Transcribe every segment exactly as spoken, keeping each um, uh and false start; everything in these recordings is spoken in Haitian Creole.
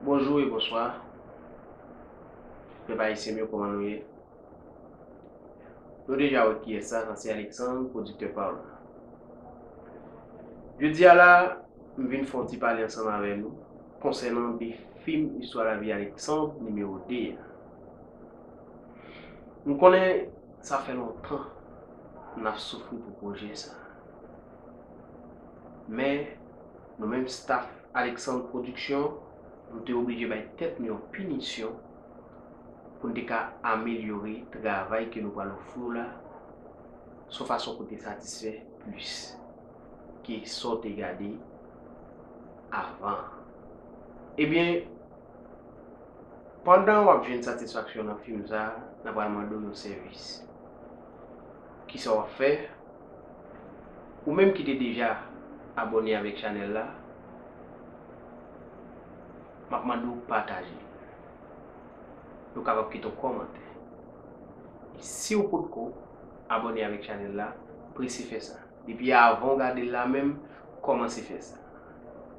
Bonjou e bonswa. Pèp ayisyen m yo, kòman nou ye? Nou deja wè kiyès sa, sa se Alexandre, pwodiktè pa w la. Jodi a la, m vin fè yon ti pale ansanm avè nou konsènan de fim Istwa Lavi Alexandre nimewo de a. M konnen sa fè lontan n ap soufri pou pwojè sa. Men, nou menm staff Alexandre Production, nou te oblije bay tèt nou yon pinisyon pou n te ka amelyore travay ke nou pral ofri w la, sou fason pou te satisfè plis ke sa w te gade avan. Ebyen, pandan w ap jwenn satisfaksyon nan fim sa, n a pral mande w yon sèvis. Kisa w ap fè? Ou menm ki te deja abòne avèk chanèl la, m ap mande w pataje l. Nou kapab kite yon kòmantè. E si w potko abòne avèk chanèl la, prese fè sa. Depi avan w gade l la menm, kòmanse fè sa.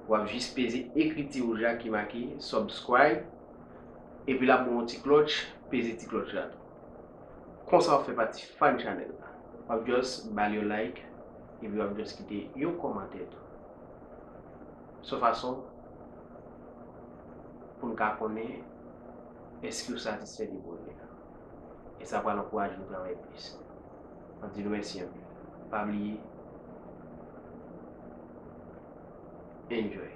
W ap jis peze ekriti wouj la ki make subscribe, epi l ap ba w yon ti klòch, peze ti klòch la tou. Konsa w ap fè pati fan chanèl la. W ap just ba l yon like, epi w ap just kite yon kòmantè tou. Sou fason pou n ka konnen èske w satisfè de pwojè a. E sa pral ankouraje nou travay plis. M ap di nou mèsi anpil. Pa bliye, enjoy.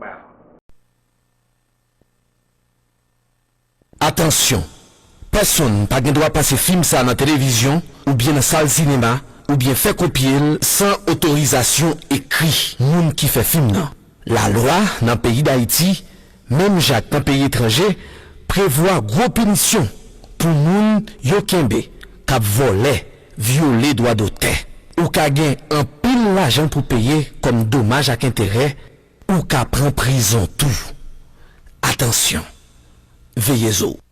Bravo. Atansyon! Pèsonn pa gen dwa pase fim sa nan televizyon oubyen nan sal sinema oubyen fè kopye l san otorizasyon ekri moun ki fè fim nan. Lalwa nan peyi Dayiti, menm jan ak nan peyi etranje, prevwa gwo pinisyon pou moun yo kenbe k ap vòlè, vyole dwa dotè. Ou ka gen anpil lajan pou peye kòm domaj ak enterè, ou ka pran prizon tou. Atansyon! Veye zo w!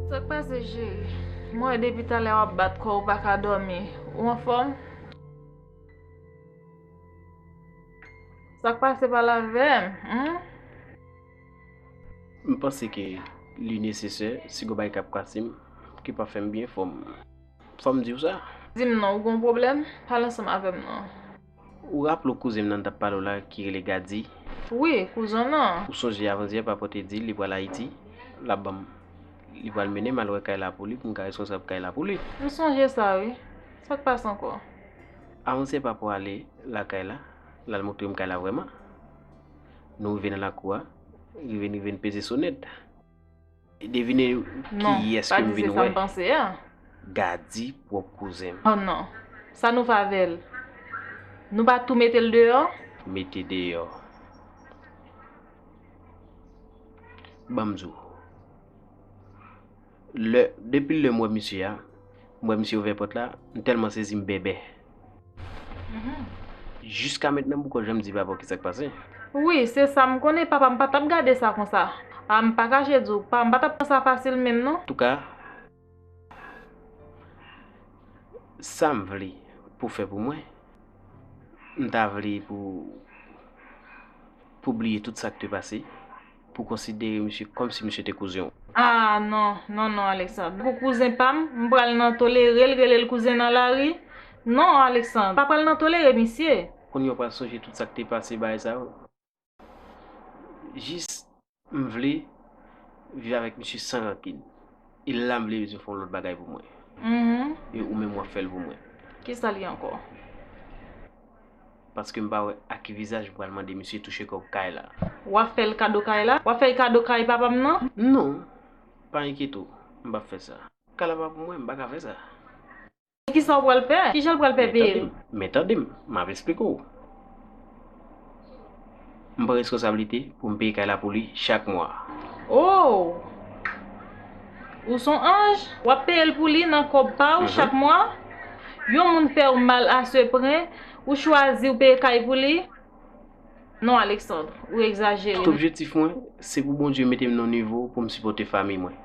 Sa k pase, cheri? M wè depi talè w ap bat kò w, ou pa ka dòmi. Ou anfòm? Sa k pase, pale avè m, hmm? M panse ke li nesesè, si gon bagay k ap kase m, ki pa fè m byen, fò m, fò m di w sa. Di m non, ou gon pwoblèm? Pale ansanm avè m non. Ou raple w kouzen m nan t ap pale w la ki rele Gady? Wi, kouzen w nan. Ou sonje avandyè papa w te di li pral Ayiti, l ap ban m Li pral mennen m al wè kay la pou li, pou m ka responsab kay la pou li. M sonje sa, wi. Sa k pase ankò? Avan se pa pou ale lakay la, l al montre m kay la vrèman. Nou rive nan lakou a, rive, rive n peze sonèt. Devine kiyès ke m vin wè? Non, pa di se sa m panse a. Gadi, pwòp kouzen m. Oh non. Sa nou fè avè l? Nou pa tou mete l deyò? Mete deyò. Ban m di w. Lè, depi lè m wè misye a, m wè misye ouvè pòt la, m tèlman sezi m bèbè. Jiska mentnan m poko janm di papa w kisa k pase. Wi, se sa m konnen, papa m pa t ap gade sa konsa. A, m pa kache di w, papa m pa t ap pran sa fasil menm non. Antouka, sa m vle pou w fè pou mwen, m ta vle pou, pou w bliye tout sa k te pase, pou w konsidere misye kòmsi misye te kouzen w. Ah non, non, non, Alexandre. Pou kouzen pa m, m pral nan tolere l, rele l kouzen nan lari? Non, Alexandre, pa pral nan tolere misye. Kounye a w pral sonje tout sa k te pase bagay sa yo. Jis, m vle viv avèk misye san rankin. E la m vle misye fè yon lòt bagay pou mwen. Mhm. E ou menm w ap fè l pou mwen. Kisa l ye ankò? Paske m pa wè ak ki vizaj m pral mande misye touche kòb kay la. W ap fè l kado kay la? W ap fè l kado kay papa m nan? Non, pa enkyete w, m p ap fè sa. Kay la pa pou mwen, m pa ka fè sa. E kisa w pral fè? Kijan l pral fè peye l? Men tande m, m ap eksplike w. M pran reskonsablite pou m peye kay la pou li chak mwa. Oh! Ou s on anj? W ap peye l pou li nan kòb pa w chak mwa? Yon moun fè w mal a se pwen, ou chwazi w peye kay pou li? Non, Alexandre, ou egzajere. Tout objektif mwen, se pou Bondye mete m nan yon nivo pou m sipòte fanmi mwen.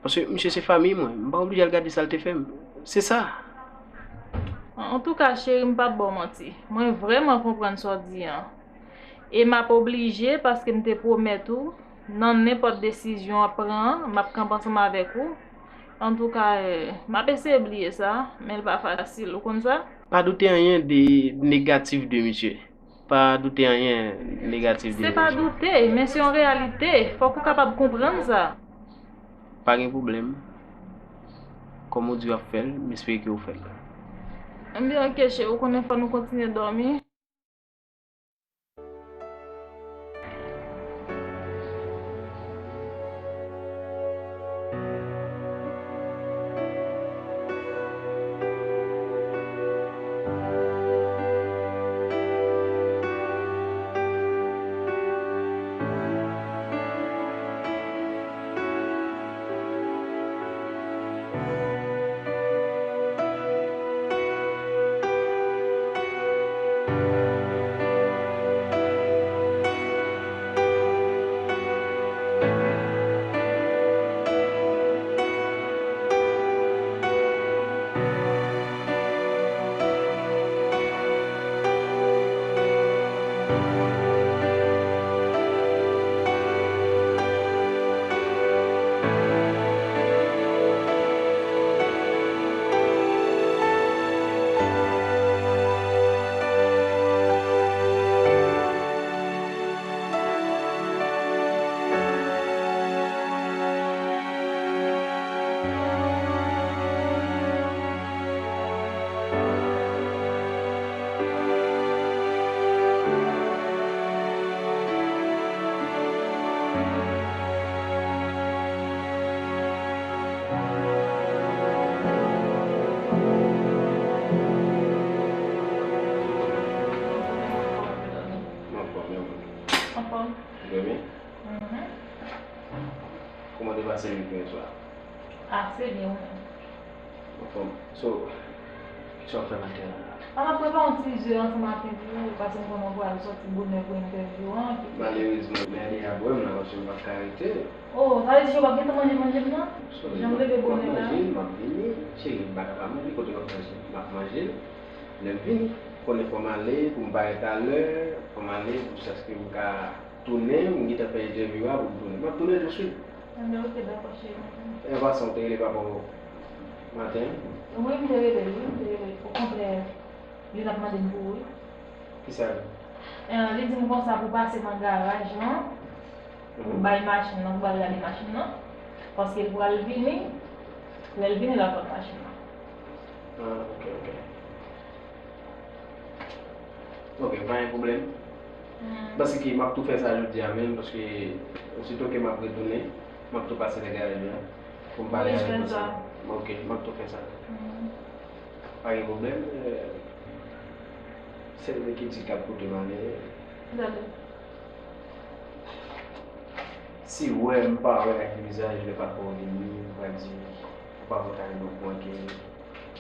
Paske misye se fanmi mwen, m pa oblije al gade sa l te fè m. Se sa. Antouka, cheri, m p ap ba w manti. Mwen vrèman konprann sa w di an. E m ap oblije, paske m te pwomèt ou, nan nenpòt desizyon w ap pran an, m ap kanpe ansanm avèk ou. Antouka, eh, m ap eseye bliye sa, men l pa fasil, ou konn sa? Pa doute anyen de negatif de misye. Pa doute anyen negatif de misye. Se pa doute, men se yon reyalite. Fòk ou kapab konprann sa. Pa gen pwoblèm. Kòm ou di w ap fè l, m espere ke w fè l. Ebyen, ok, cheri, ou konnen fò nou kontinye dòmi. M anfòm, e ou menm? Anfòm. Ou dòmi? Mhm. Kòman te pase nuit mwen swa? Ase byen, ou menm? Anfòm. So, kisa w ap fè maten an la? A, m ap prepare yon ti ze ansanm ak yon ti ou, paske m konnen w pral sòti bonè pou entèvyou an. Malerezman, men a deja bwè m la, paske m pa t ka rete. Oh, sa vle di w p ap gentan manje manje m nan? Jan m leve bonè la. M ap manje, m ap vini. Cheri, m pa ka pa manje, kote m ap manje? M ap manje. Lè m vini, konnen fò m ale, pou m parèt alè, fò m ale, pou saske m ka tounen, m gentan fè entèvyou a, pou m tounen. M ap tounen touswit. Enben, ok, dakò, cheri. An pasan, ou te rele papa w maten an? Wi, m te rele l, wi, m te rele l. Okontrè, li t ap mande m pou ou, wi. Kisa? Eh, li di m konsa pou pase nan garaj lan, pou bay machin nan, pou al gade machin nan. Paske pou al vini, lè l vini, l ap pran machin nan. Ah, ok, ok. Ok, pa gen pwoblèm. Paske m ap tou fè sa jodi a menm, paske osito ke m ap retounen, m ap tou pase nan garaj la pou m pale avèk ou. Ok, m ap tou fè sa. Pa gen pwoblèm. Sèl mwen ki di k ap koute m ale. Si w wè m pa wè ak vizaj lè papa w vini, m pral di ou pa konn ta renmen w manke.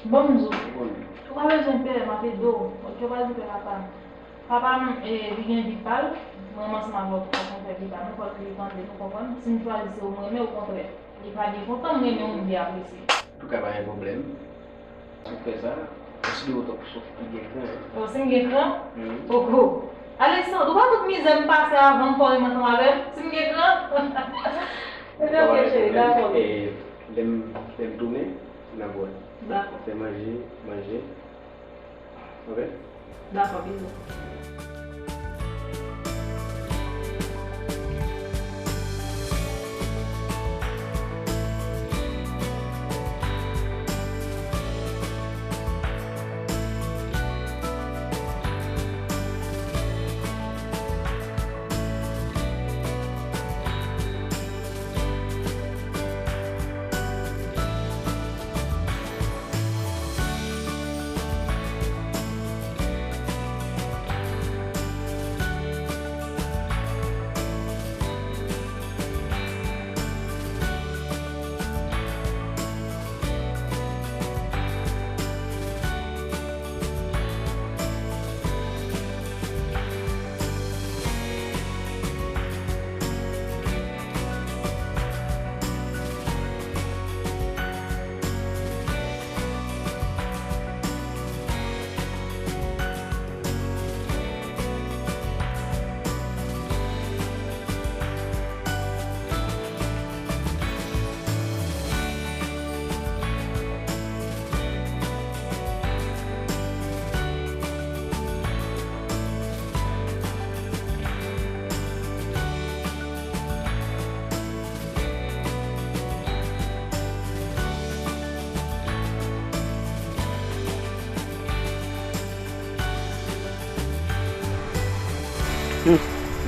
Ban m di w, ou pa bezwen pè, m ap ede w. Ok, ou pa di pè papa m. Papa m, e, li gen vi pa l, mwen menm ansanm avè w tou, fòk nou fè vi pa nou, fòk li tande nou, konprann. Si m chwazi se ou m renmen, okontrè, li pa byen kontan m renmen yon moun li apresye. Antouka, pa gen pwoblèm. Ou fè sa, ou si de otan pou sof ki gen kran. O, si m gen kran? Poko. Alexandre, ou pa tout mizè m pase avan m fò renmen ansanm avè m? Si m gen kran? Ebyen, ok, cheri, dakò. Lè m tounen, n ap wè. Dakò. Fè manje, manje. Ok? Dakò, bizou.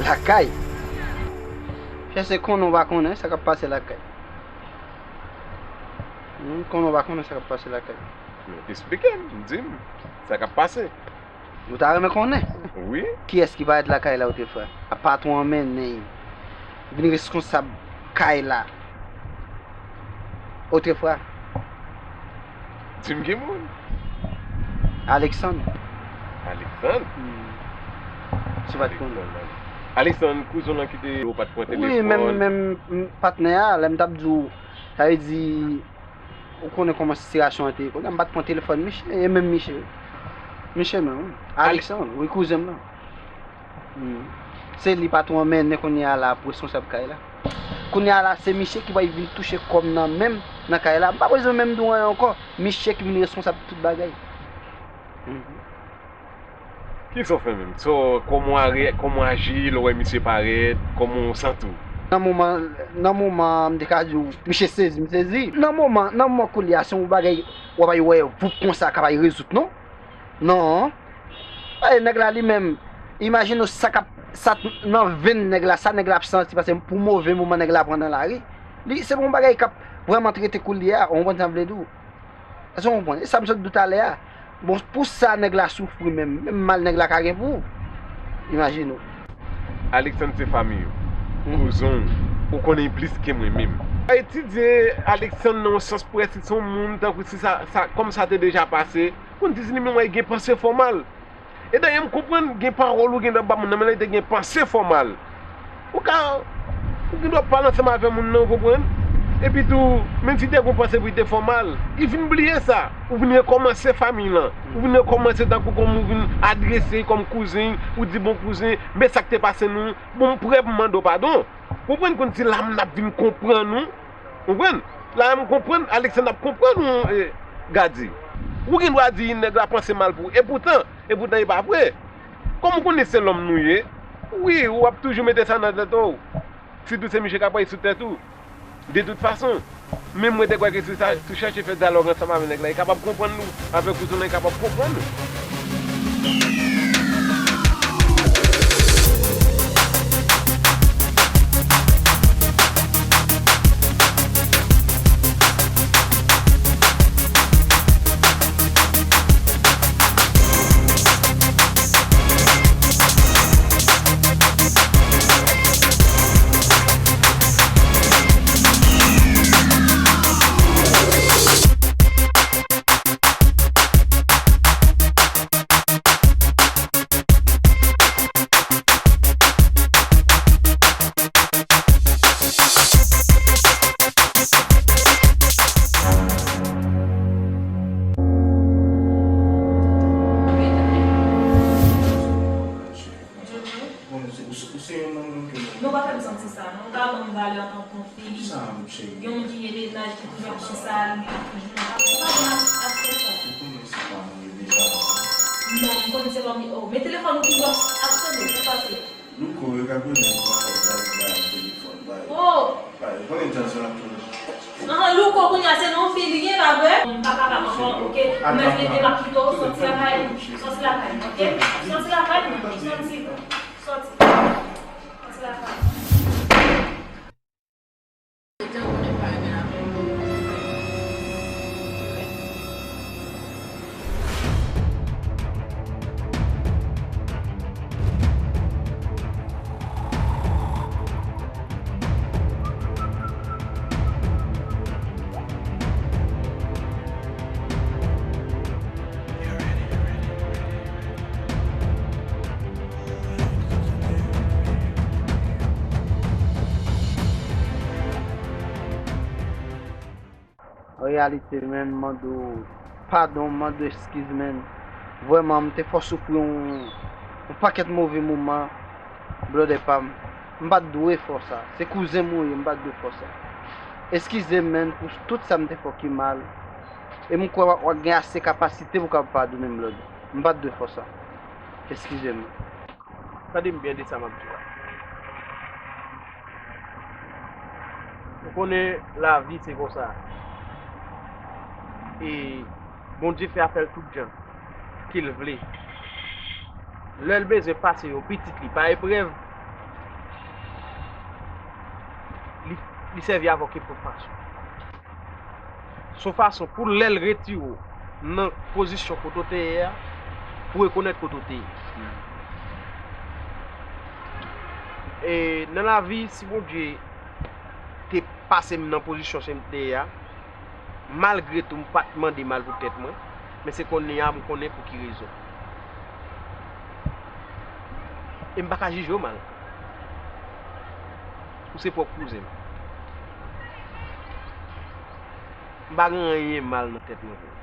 Lakay. Chèche konnen w pa konnen sa k ap pase lakay. Konnen w pa konnen sa k ap pase lakay. Men eksplike m, di m sa k ap pase. Ou ta renmen konnen? Wi. Kiyès ki parèt lakay la Otrefwa? A patwon an mennen l vin reskonsab kay la Otrefwa. Di m ki moun? Alexandre. Alexandre? Si w pa t konnen. Alexandre, kouzen w lan ki te ou pa t pran telefòn. Wi, menm, menm patnè a, lè m t ap di w, sa vle di, ou konnen kòman sitiyasyon an te ye. Kounye a m pa t pran telefòn Miche, e menm Miche. Miche menm, wi. Alexandre, wi, kouzen m lan. Se li patwon an mennen kounye a la pou reskonsab kay la. Kounye a la, se Miche ki pral vin touche kòb nan men m nan kay la. M pa bezwen menm di w anyen ankò. Miche ki vin reskonsab tout bagay. Kisa w fè menm? Sa w, kòman w a reyè, kòman w aji lè w wè misye parèt, kòman w santi w? Nan moman, nan moman an, m te ka di w, misye sezi, m sezi. Nan moman, nan moman koulye a, se yon bagay w ap al wè voup konsa k ap al rezoud, non. Non. Paske nèg la li menm, imajine w sa k ap, sa t nan venn nèg la, sa nèg la ap santi, paske pou move moman nèg la pran nan lari, li, se pa yon bagay k ap vrèman trete koulye a, ou konprann sa m vle di w? Èske w konprann? E sa m sot di w talè a. Bon, pou sa nèg la soufri menm, menm mal nèg la ka gen pou ou. Imajine w. Alexandre se fanmi w, kouzen w, ou konnen l plis ke mwen menm. Etidye Alexandre nan yon sans prèske se yon moun tankou si sa, sa, kòm sa te deja pase, konn di si li menm wè l gen panse fè w mal. E dayè m konprann gen pawòl ou gen dwa ba moun nan, men li te gen panse fè w mal. Ou ka, ou gen dwa pale ansanm avè moun nan, ou konprann? Epi tou, menm si te gen yon panse pou li te fè w mal, li vin bliye sa. Ou vin rekòmanse fanmi lan. Ou vin rekòmanse tankou kòm ou vin adrese l kòm kouzen, ou di bon kouzen, men sa k te pase nou, bon m prè pou m mande w padon. Konprann konn se la m ap vin konprann ou. Konprann? La m konprann, Alexandre ap konprann ou, e, Gady. Ou gen dwa di nèg la panse mal pou ou. Epoutan, epoutan e pa vre. Kòm ou konnen se lòm nou ye, wi, w ap toujou mete sa nan tèt ou. Sitou se misye k ap rayi sou tèt ou. De tout fason, menm mwen te kwè ke si w sa, si w chache fè dyalòg ansanm avèk nèg la, li kapab konprann nou, avèk ou tou, li kapab konprann nou. Bon, se, ou, se- ou se yon nonm ke mwen. Non, pa fè m santi sa, non. Ou ka ban m valè antanke yon fi. Kisa, m cheri? Yon moun ki gen mennaj, ki toujou ap konsa, li ap toujou konsa. Ou pa ban m aspè sa. Ou konnen se pa mwen deja. Non, m konnen se pa mwen. Oh, men telefòn ou toujou ap, ap sone, sa pase. Louko, yo ka konnen mwen fè djaz ba telefòn, ba. Oh! Ba, yo konnen djaz yo ap tounen. Ahan, Louko, kounye a se non fi li ye, pa vre? M pa kapab ankò, oke? Mwen vle demak kite w, sòti lakay, sòti lakay, oke? Sòti lakay, sòti, sòti, sòti lakay. An reyalite, menn, m mande w padon, m mande w eskiz, menn. Vrèman, m te fè w soufri yon, yon pakèt move moman, blòdè pa m. M pa t dwe fè w sa. Se kouzen m ou ye, m pa t dwe fè w sa. Eskize m, menn, pou tout sa m te fè w ki mal. E m kwè w ap, w ap gen ase kapasite pou w kapab padone m, blòdè. M pa t dwe fè w sa. Eskize m. Tande m byen de sa m ap di w la. Ou konnen lavi se konsa. E Bondye fè afè l tout jan ke l vle. Lè l bezwen pase yon pitit li pa eprèv, li, li sèvi avè w ke pwòp fason. Se yon fason pou lè l retire w nan pozisyon kote w te ye a, pou rekonèt kote w te ye. E nan lavi, si Bondye te pase m nan pozisyon sa m te ye a, malgre tou m pa t mande mal pou tèt mwen, men se kounye a m konnen pou ki rezon. E m pa ka jije w mal. Ou se pwòp kouzen m. M pa gen anyen mal nan tèt mwen pou ou.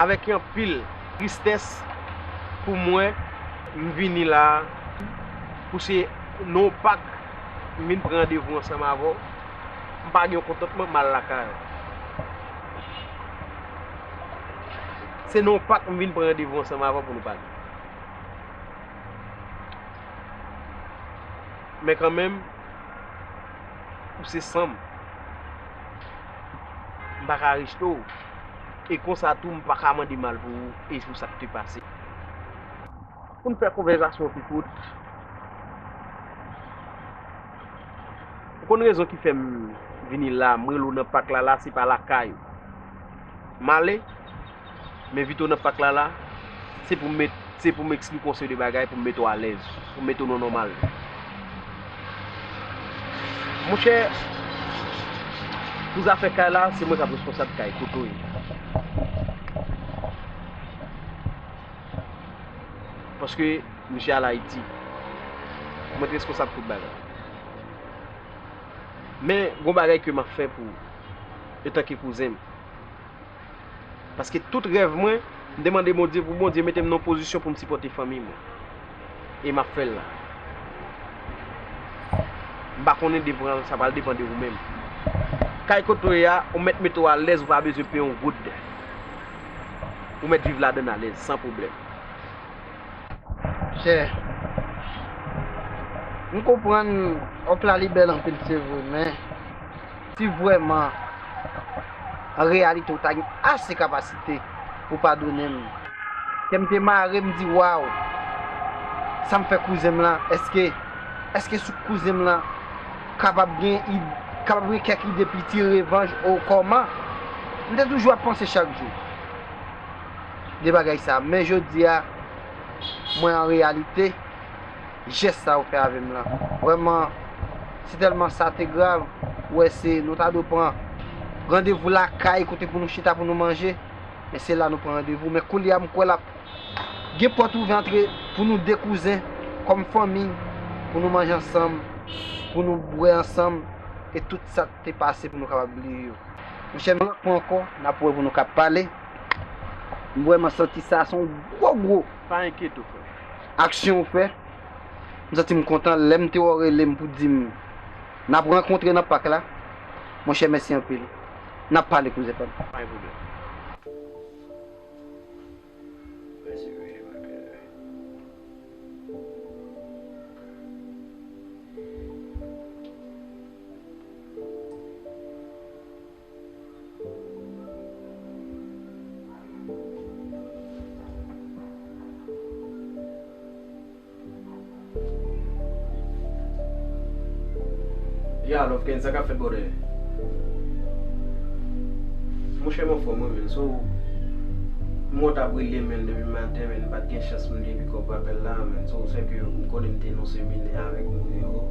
Avèk anpil tristès pou mwen, m vini la a, pou se nan yon pak, m vin pran randevou ansanm avè w. M pa gen yon kontantman, m al lakay ou. Se nan yon pak, m vin pran randevou ansanm avè w pou nou pale. Men kanmenm, ou se san m. M pa ka rejte w. E konsa tou, m pa ka mande mal pou ou e pou sa k te pase. Pou n fè konvèsasyon an pi kout, ou konn rezon ki fè m vini la, m rele w nan pak la, la se pa lakay ou. M ale, m envite w nan pak la la, se pou m met, se pou m eksplike w yon seri de bagay, pou m mete w alèz, pou m mete w nan nòmal. Monchè, pou zafè kay la, se mwen k ap responsab kay kote w ye. Paske misye al Ayiti. Mwen t responsab tout bagay. Men, gon bagay ke m ap fè pou ou, etanke kouzen m. Paske tout rèv mwen, m te mande Bondye pou Bondye mete m nan yon pozisyon pou m sipòte fanmi mwen. E m ap fè l la. M pa konnen devan sa pral depann de ou menm. Kay kote w ye a, ou mèt mete w alèz, ou pa bezwen peye yon goud. Ou mèt viv ladann alèz, san pwoblèm. Chè, m konprann òf la li bèl anpil, se vre, men Si vrèman, an reyalite, w ta gen ase kapasite pou padone m, kè m te mare, m di, waw, sa m fè kouzen m lan, èske, èske sou kouzen m lan kapab gen id-, kapab gen kèk ide piti revanj ou kòman? M te toujou ap panse chak jou de bagay sa. Men jodi a, mwen an reyalite, jès sa ou fè avè m lan. Vrèman, si tèlman sa te grav, ou wè se nou ta dwe pran randevou lakay kote pou nou chita pou nou manje, men se la nou pran randevou. Men koulye a, m kwè l ap gen pòt ouvè antre pou nou de kouzen, kòm fanmi, pou nou manje ansanm, pou nou bwè ansanm, e tout sa k te pase pou nou kapab bliye yo. Monchè, m lòt fwa ankò, n ap wè pou nou ka pale. M vrèman santi sa, se yon gwo, gwo Pa enkyete w, frè. Aksyon ou fè. M santi m kontan lè m te wè w rele m pou di m n ap rankontre nan pak la. Monchè, mèsi anpil. N ap pale, kouzen pa m. Pa gen pwoblèm. Mèsi, wi, mwen. Ya, Love Ken, sa k ap fèt, brother? Monchè, m anfòm, wi, men. So, m wè w t ap rele, men, depi maten, men, m pa t gen chans pou m te pik up apèl la, men. So, se ke m konnen m te nan seminè avèk moun yo.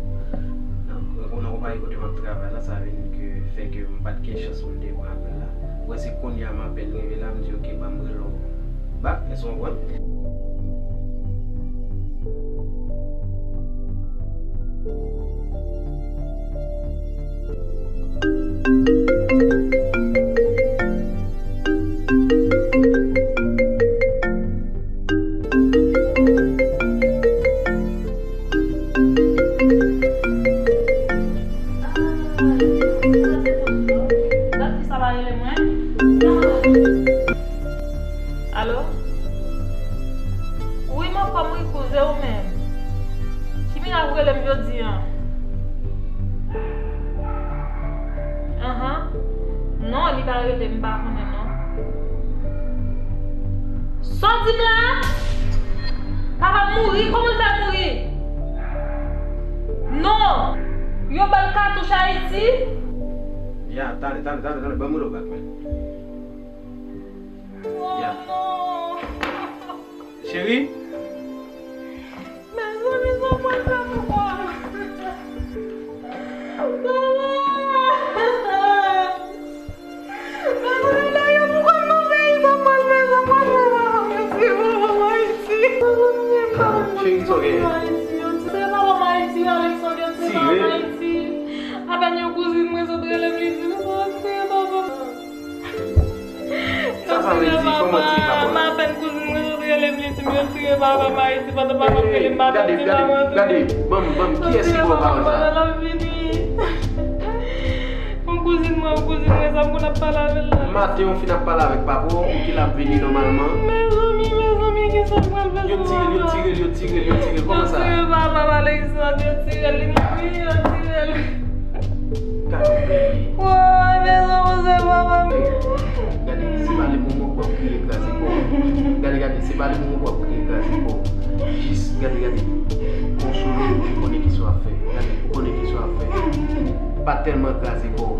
Nan, nan konpayi kote m ap travay la, sa vin ke fè ke m pa t gen chans pou m te pran apèl la. Mwen se kounye a m apèn rive la, m di, "Ok, ban m rele w bak." Èske w konprann? Alo? Wi, m anfòm wi, kouzen, ou menm? Ki mirak ou rele m jodi a? Anhan. Non, li pa rele m, m pa konnen non. Sa w di m la? Papa m mouri? Kòman l fè mouri? Non! Yo ba l katouch Ayiti? Ya, tande, tande, tande, tande, ban m rele w bak, men. Ya. Cheri? Mezanmi, sa w pral fè pou kò m? Papa! Mezanmi, dayè pou kò m nan peyi, sa w pral fè, sa w pral fè, papa m, yo tiye papa m Ayiti. Papa m, papa m, Cheri, sa w gen? Ayiti, yo tiye papa m Ayiti, Alexandre, yo tiye papa m Ayiti. Apèn yon kouzin mwen sot rele m, li di m, yo tiye papa m. Sa sa vle di? Kòman tiye papa w la? M apèn kouzin mwen sot rele m, li di m yo tire papa m Ayiti, pandan papa m rele m maten, m di maman. Gade, gade, ban m, ban m, kiyès ki ba w pawòl sa? Yon kouzin mwen, yon kouzin mwen, sa m konn ap pale avè l la. Maten, w fin ap pale avèk papa w, ou di l ap vini nòmalman. Mezanmi, mezanmi, kisa m pral fè? Yo tire l, yo tire l, yo tire l, yo tire l, kòman sa? Yo tire papa m Alexandre, yo tire l, li mouri, yo tire l. Gade yon peyi. Woy, mezanmi, se papa m. Gade, se pa le moman pou w ap kriye kraze kò w. Gade, gade, se pa le moman pou w ap kriye kraze kò w. Jis, gade, gade. Konsole w, ou konnen kisa w ap fè. Gade, ou konnen kisa w ap fè. Pa tèlman kraze kò w.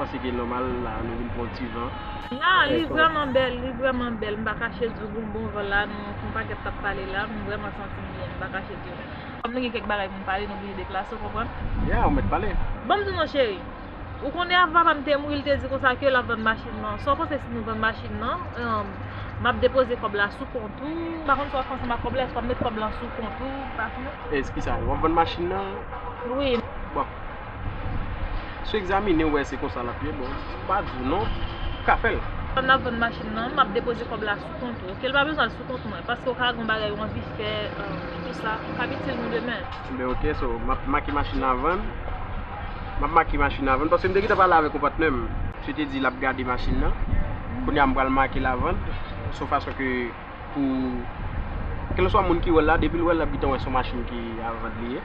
Se ke nòmal la, nou vin pran ti van. Ya, li vrèman bèl, li vrèman bèl. M pa kache di w, gon bon van la, nou, yon pakèt t ap pale la, m vrèman santi m byen, m pa kache di w. Kòm nou gen kèk bagay pou n pale, nou oblije deplase, w konprann? Ya, ou mèt pale. Ban m di w non, cheri. Ou konnen avan papa m te mouri, li te di konsa ke l ap vann machin nan. Sa w panse si nou vann machin nan? Em, m ap depoze kòb la sou kont ou. M pa konn si w ap fè ansanm ak kòb la, èske w ap met kòb la sou kont ou, m pa konnen. Èske sa, w ap vann machin nan? Wi. Bon. Si w egzamine, w wè se konsa l ap ye, bon, m pa di w non, ou ka fè l. Pandan n ap vann machin nan, m ap depoze kòb la sou kont ou, oke? L pa bezwen al sou kont mwen, paske w ka gen yon bagay ou anvi fè, eh, tout sa, m ka itil nou demen. Enben, oke, so, m ap make machin nan vann. M ap make machin nan vann, paske m te gentan pale avèk yon patnè m. Misye te di l ap gade machin nan. Kounye a, m pral make l a vann, se yon fason ke pou kèlkeswa moun ki wè l la, depi l wè l, l ap gentan wè se yon machin ki a vann li ye.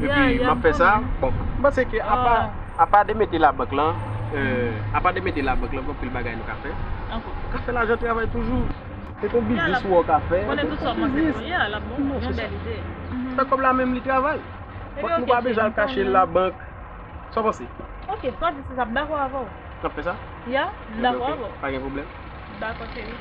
Epi, m ap fè sa, bon, m panse ke apa, apa de mete labank lan, eh, apa de mete labank lan, gen anpil bagay nou ka fè. Nou ka fè lajan travay toujou. Se yon biznis ou wè w ka fè, se yon biznis. Fè kòb la menm li travay. Fòk nou pa bezwen al kache l labank. Sa w panse? Oke, sa w di, se sa, m dakò avè w. N ap fè sa? Ya, m dakò avè w. Pa gen pwoblèm. M dakò, cheri.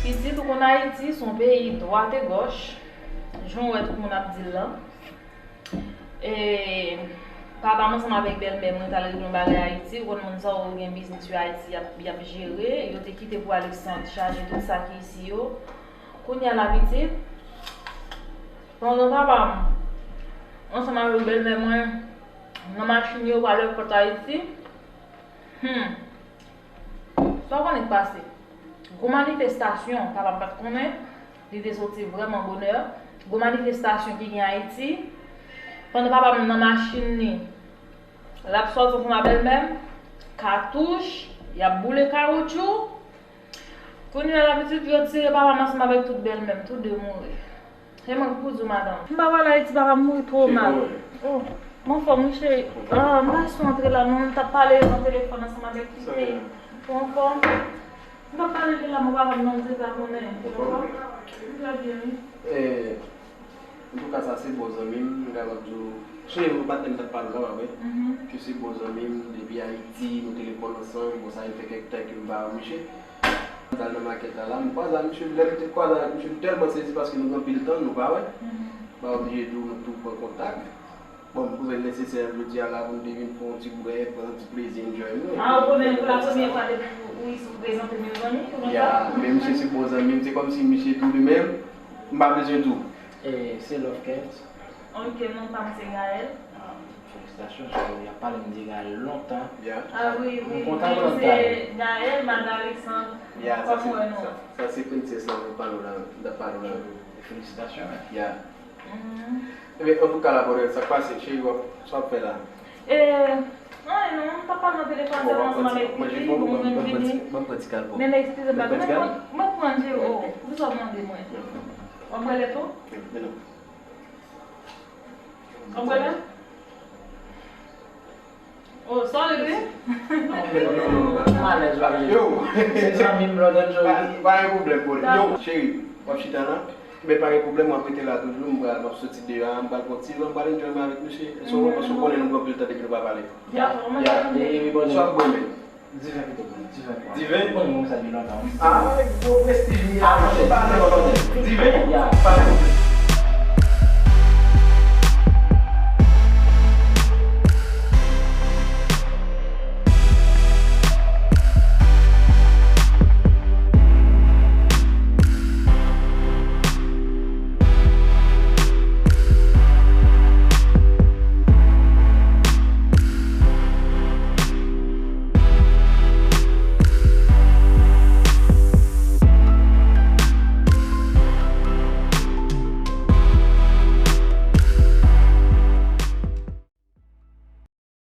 Pitit, ou konn Ayiti se yon peyi dwat e gòch, jan w wè tout moun ap di l lan. E, papa m ansanm avèk bèlmè mwen t al regle yon bagay Ayiti. Ou konn moun sa yo gen biznis yo Ayiti, y ap, y ap jere. Yo te kite pou Alexandre chaje tout sa ki isi yo. Kounye a la, pitit, pandan papa m ansanm avèk bèlmè mwen nan machin yo pral èpòt Ayiti, hmm, sa w konnen k pase? Gwo manifestasyon, papa m pa t konnen, li te soti vrèman bonè. Gwo manifestasyon ki gen Ayiti. Pandan papa m nan machin li, l ap sòti ansanm ak bèlmè m, katouch, y ap boule kawotchou. Kounye a la, pitit, yo tire papa m ansanm avèk tout bèlmè m, tout de mouri. Se mwen ki pou di w, madanm. M pa pale Ayiti, papa m mouri twò mal. Oh, m anfòm, wi, cheri. Ah, m pa sou antre la, non, m t ap pale nan telefòn ansanm avèk Titi. Ou anfòm? M t ap pale de la, mwen, papa m nan, m te pa konnen. Ou anfòm? M trè byen, wi. Eh, antouka, sa se bon zanmi m, m kapab di w. Sonje, yon patnè m t ap pale w la, pa vre? Ke se bon zanmi m, depi Ayiti, nou telefòn ansanm, bon, sa fè kèk tan ke m pa wè misye. M t al nan makèt la, la, m kwaze ak misye, lè m te kwaze avèk misye, m tèlman sezi paske nou gen anpil tan nou pa wè. M pa oblije di w nou tou pran kontak. Bon, m twouve l nesesè jodi a la pou n te vin fè yon ti brèf, pran yon ti plezi, enjoy nou. Ah, ou konnen pou la premyè fwa depi ou, ou isi ou prezante m yon zanmi, ou konn sa? Ya, men misye se bon zanmi m, se kòmsi misye tou li menm, m pa bezwen di w. E, se Love Kent. Ok, non pa m se Gaël. Ah, felisitasyon, sa y ap pale m de Gaël lontan. Ya. Ah wi, wi, m kontan wi, m se Gaël, madan Alexandre. Ya, sa se, sa, sa se prensès la m ap pale w la, m t ap pale w la. Felisitasyon, men. Ya. Ebyen, antouka, la bonè, sa k pase, cheri, w ap, sa w ap fè la? E, anyen non, m t ap pale nan telefòn sèlman ansanm avèk Titi, bon, mwen vini. Ban m pran ti kal pou ou. Men, men, eskize m, mwen pran, mwen pran, Jero, poukisa w mande mwen? W ap bwè lèt ou? Men non. Konprann? Oh, sorry, babe. Alèz, pa vle. Yo. Se zanmi m, brother Joey. Pa, pa gen pwoblèm, brother. Yo, cheri, w ap chita la? Men pa gen pwoblèm, w ap rete la toujou. M pral, m ap soti deyò a, m pral pran ti van, m pral enjoy mwen avèk misye. E sou mwen, paske w konnen nou gen anpil tan depi nou pa pale. Ya, ya, e, e, brother. Sa w ap bwè, men? Diven pito, man. Diven. Diven? Ou konn moun sa depi lontan, wi. Ah, gwo prestij li a. Ah, monchè, pa nan lontan. Diven? Ya. Pa nan lontan.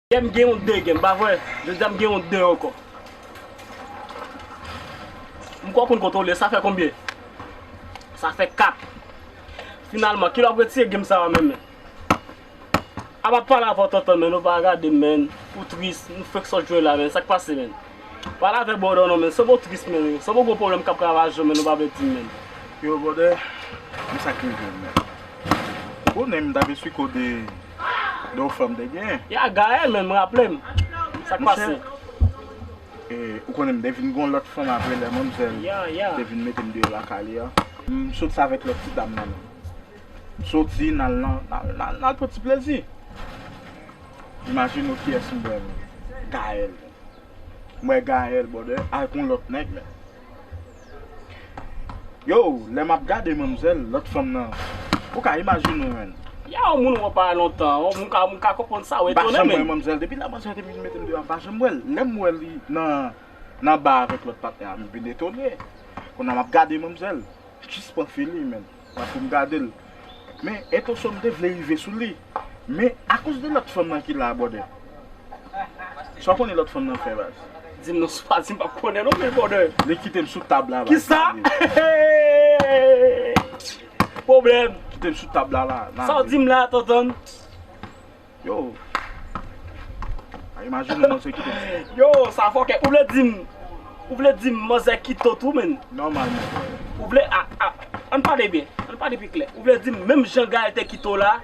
Yè m gen yon de game, pa vre? Jodi a m gen yon de ankò. M kwè w konn kontwole, sa fè konbyen? Sa fè kat. Finalman, kilè w ap retire game sa yo menm? Apa pale avè w tonton, men ou pa gade m, men. Ou tris, nou fèk sot jwe la, men. Sa k pase, men? Pale avè brother w non, men. Sanble w tris, men. Sanble w gon pwoblèm k ap ravaje w, men, ou pa vle di m, men. Yo, brother, men sa k rive m, men. Ou konnen m t ap esplike w de, de yon fanm te gen. Ya, Gaël, men, m raple m. Sa k pase? Monchè, e, ou konnen m te vin gon lòt fanm apre lè manmzèl te vin mete m deyò lakay li a. M soti avèk lòt ti dam nan, men. M soti, n al nan, n al, n al, n al pran ti plezi. Imajine w kiyès m wè, men. Gaël. M wè Gaël, brother, ak yon lòt nèg, men. Yo, lè m ap gade manmzèl, lòt fanm nan, ou ka imajine w, men. Ya, yon moun w pa lontan, yon moun ka, moun ka konprann sa, w etone, men. M pa janm wè manmzèl. Depi lè manmzèl te vin mete m deyò, m pa janm wè l. Lè m wè li nan, nan ba avèk lòt patnè a, m vin etone. Kounye a m ap gade manmzèl. Jis pran fil li, men. Mwen pou m gade l. Men, entansyon m te vle rive sou li. Men, akoz de lòt fanm nan ki la a, brother. Sa w konnen lòt fanm nan fè, baz? Di m non, si w pa di m, m p ap konnen non, men, brother. Li kite m sou tab la, baz. Kisa? Pwoblèm. Kite m sou tab la, la. Sa w di m la, tonton? Yo. A, imajine w manzè kite w. Yo, sa fòkè. Ou vle di m, ou vle di m manzè kite w tou, men? Nòmalman, frè. Ou vle, a, a, ann pale byen. Ann pale pi klè. Ou vle di m menm jan Gaël te kite w la,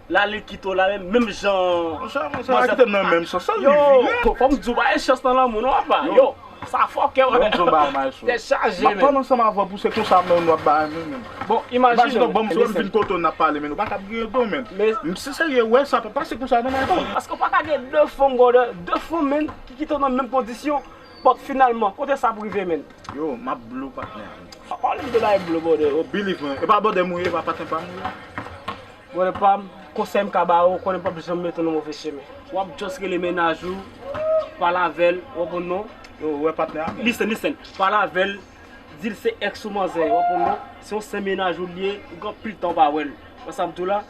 la li kite w la, menm, menm jan manzè kite m nan menm sans, sa li vire. Yo, fò m di w, pa gen chans nan lanmou, non, papa. Yo. Sa fòkè, wè. Ban m di w bagay, maestro. Tèt chaje, men. M ap pale ansanm avè w pou se konsa menm w ap bay mwen, men. Bon, imajine w, bon, si w vin kote w n ap pale, men, ou pa t ap gen do, men. M si serye, wè, sa pa pase konsa, non, maestro. Paske w pa ka gen de fanm, brother, de fanm, men, ki kite w nan menm kondisyon. But finalman, kote sa ap rive, men? Yo, m ap blow, patnè. Pa pale m de bagay blow, brother. Oh, believe, man. E pa brother m ou ye, e pa patnè pa m ou ye. Brother pa m, konsèy m ka ba ou, konnen m p ap janm mete w nan move chemen. W ap just rele mennaj ou, pale avè l, w konprann non? Yo, wè patnè a, men. Listen, listen. Pale avè l, di l se ex ou manzè, w konprann non? Se yon sen mennaj ou l ye, ou gen anpil tan w pa wè l. Wè sa m di w la?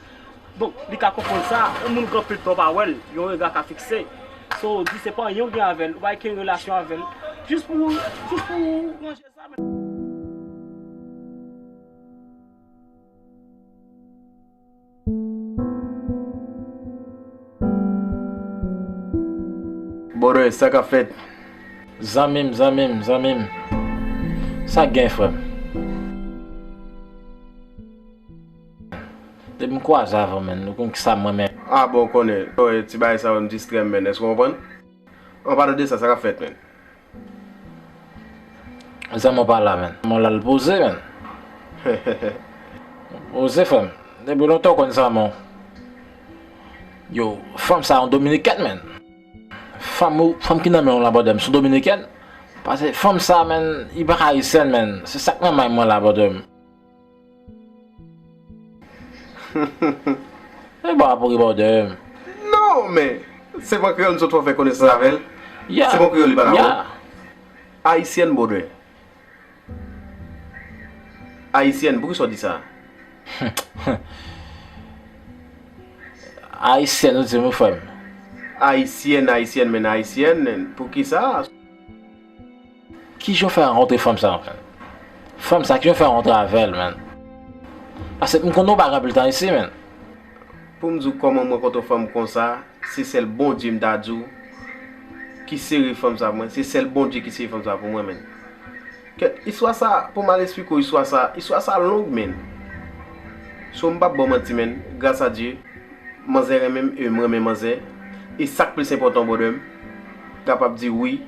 Donk, li ka konprann sa, yon moun gen anpil tan w pa wè l, yon rega ka fikse. So, di se pa anyen w gen avè l, ou pa gen relasyon avè l. Jis pou, jis pou ranje sa, men. Brother, sa k ap fèt? Zanmi m, zanmi m, zanmi m. Sa k gen, frè m? Depi m kwaze avè w, men, ou konn kisa m renmen. Ah, bon, ou konnen. Ti bagay sa yo, m distrè m, men. Èske w konprann? An palan de sa, sa k ap fèt, men? Zanmi w pa la, men. Zanmi w la, l poze, men. Poze, frè m. Depi lontan w konn zanmi w. Yo, fanm sa yon dominikèn, men. Fanm ou, fanm ki nan men w la, brother m, se yon dominikèn. Paske fanm sa, men, li pa ka ayisyèn, men. Se sa k nan may mwen la, brother m. E ba pou rebòde. Non, men se pran kreyòl m sot fè konesans avè l. Yeah. Se pran kreyòl li pale avè w. Yeah. Ayisyèn, brother. Ayisyèn, poukisa w di sa? Ayisyèn, ou di m, wi, frè m. Ayisyèn, ayisyèn, men ayisyèn, poukisa? Kijan w fè rankontre fanm sa, men? Fanm sa, kijan w fè rankontre avè l, men? Paske m konnen w pa gen anpil tan isi, men. Pou m di w kòman m rankontre yon fanm konsa, se sèl Bondye m ta di w ki sere fanm sa pou mwen. Se sèl Bondye ki sere fanm sa pou mwen, menn. Kèt, istwa sa, pou m al esplike w istwa sa, istwa sa long, menn. So, m p ap ba w manti, menn. Gras a Dye, manzè renmen m e m renmen manzè. E sa k plis enpòtan, brother, m kapab di wi,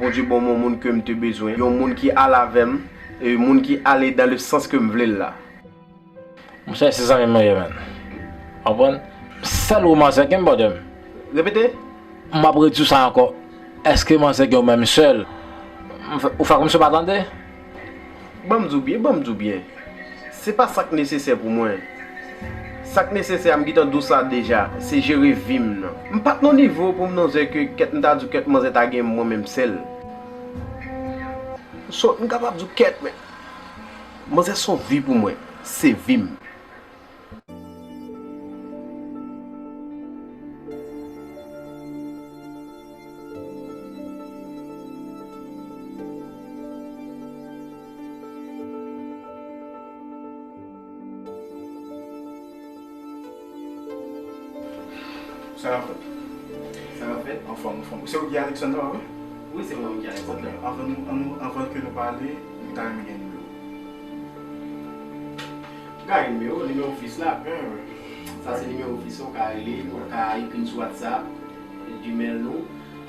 Bondye ban m yon moun ke m te bezwen. Yon moun ki al avè m, e moun ki ale dans le sens ke m vle l la. Monchè, se zanmi m ou ye, menn. Konprann? Sèl ou manzè gen, brother m. Repete. M ap redi w sa ankò. Èske manzè gen ou menm sèl? M fè, ou fè kòmsi w pa tande? Ban m di w byen, ban m di w byen. Se pa sa k nesesè pou mwen. Sa k nesesè a, m gentan di w sa deja. Se jere vi m nan. M pa t nan nivo pou m nan zè ke kèt, m ta di w kèt manzè ta gen mwen menm sèl. So, m kapab di w kèt, men. Manzè se yon vi pou mwen. Se vi m. Sa k ap fèt? Sa k ap fèt? Anfòm, anfòm. Se ou ki Alexandra, wi? Wi, se mwen ki Alexandra. Ok, anvan nou, ann nou, anvan ke nou pale, nou ta renmen gen nimewo. Gade nimewo, nimewo fis la. Sa se nimewo fis la, ou ka rele, ou ka ekri n sou WhatsApp, Gmail nou,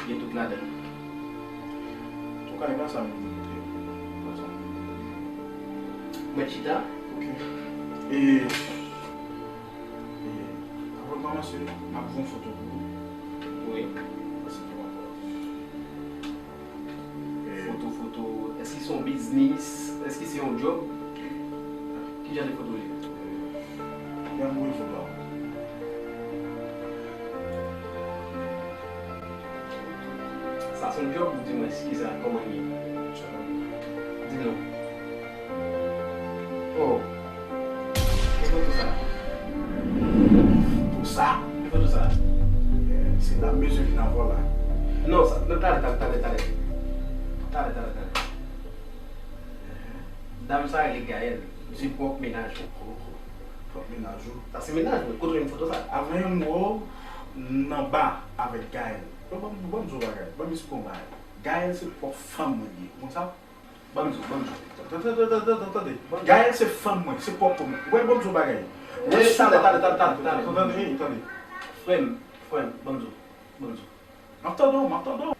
gen tout ladan l. Antouka, e pa sa m vin montre. E pa sa m vin montre. Mèt chita. Ok. E, e, avan m kòmanse, m ap voye yon foto pou ou. Wi. Paske m ap Foto, foto. Èske se yon biznis? Èske se yon djòb? Ki jan de foto w ye? Gade mwen foto a. Sa se yon djòb ou di mwen, kisa, kòman l ye? Di m non. Oh. Ki foto sa? Foto sa? Ki foto sa? Eh, se la m bezwen vin avè w la. Non, sa, non, talè, talè, talè, talè. Talè, talè, talè. Dam sa rele Gaëlle. Se pwòp mennaj mwen. Pwòp mennaj ou? Sa se mennaj mwen. Kote w jwenn foto sa? Avan yon mo, nan ba avèk Gaëlle. Bon, bon, bon, bon, yon bagay. Bon, misye konn bagay. Gaëlle se pwòp fanm mwen li ye. Ou konn sa? Ban m di w, ban m di w. Tande, tande, tande, tande, tande. Gaëlle se fanm mwen, se pwòp fanm mwen. Ou wè, ban m di w bagay. Wè, talè, talè, talè, talè, talè. Tande, tande, tande. Frè m, frè m, ban m di w, ban m di w. M ap tande w, m ap tande w.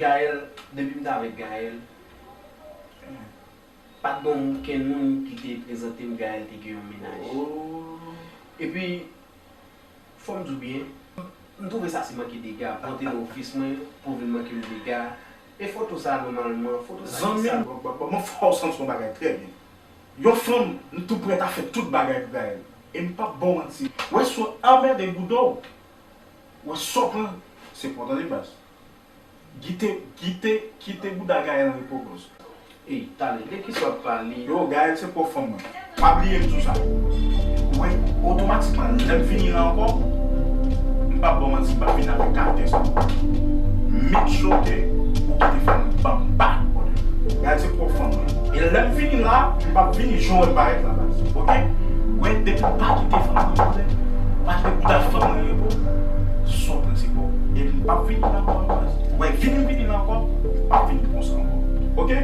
Gaëlle, depi m t avèk Gaëlle, pa t gen okenn moun ki te prezante m Gaëlle te gen yon mennaj. Oh. Epi, Fò m di w byen, m twouve sa se manke dega pou w antre nan ofis mwen, pou w vin manke m dega. E foto sa, nòmalman, foto sa, zanmi m, sa? Bon, bon, bon, mwen fè w santi yon bagay trè byen. Yon fanm, m tou prèt a fè tout bagay pou Gaëlle. E m p ap ba w manti. Wè, si w anmède bouda w, wè, sa w pran, se pou w tande baz. Kite, kite, kite bouda Gaëlle an repo, bòs. Ey, talè, de kisa w ap pale? Yo, Gaëlle se pwòp fanm mwen. Pa bliye m sou sa. Ou wè, otomatikman, lè m vini la ankò, m p ap ba w manti, m p ap vin avèk karaktè sa. Make sure ke ou kite fanm mwen ban m bak, brother. Gaëlle se pwòp fanm mwen. E lè m vini la, m p ap vini jan w wè m parèt la, baz. Oke? Ou wè, depi m pa kite fanm mwen, brother, pa kite bouda fanm mwen repo, sa w pran se pa w. E m p ap vini la ankò, baz. Ou wè, vini m vini la ankò, m p ap vini konsa ankò. Oke?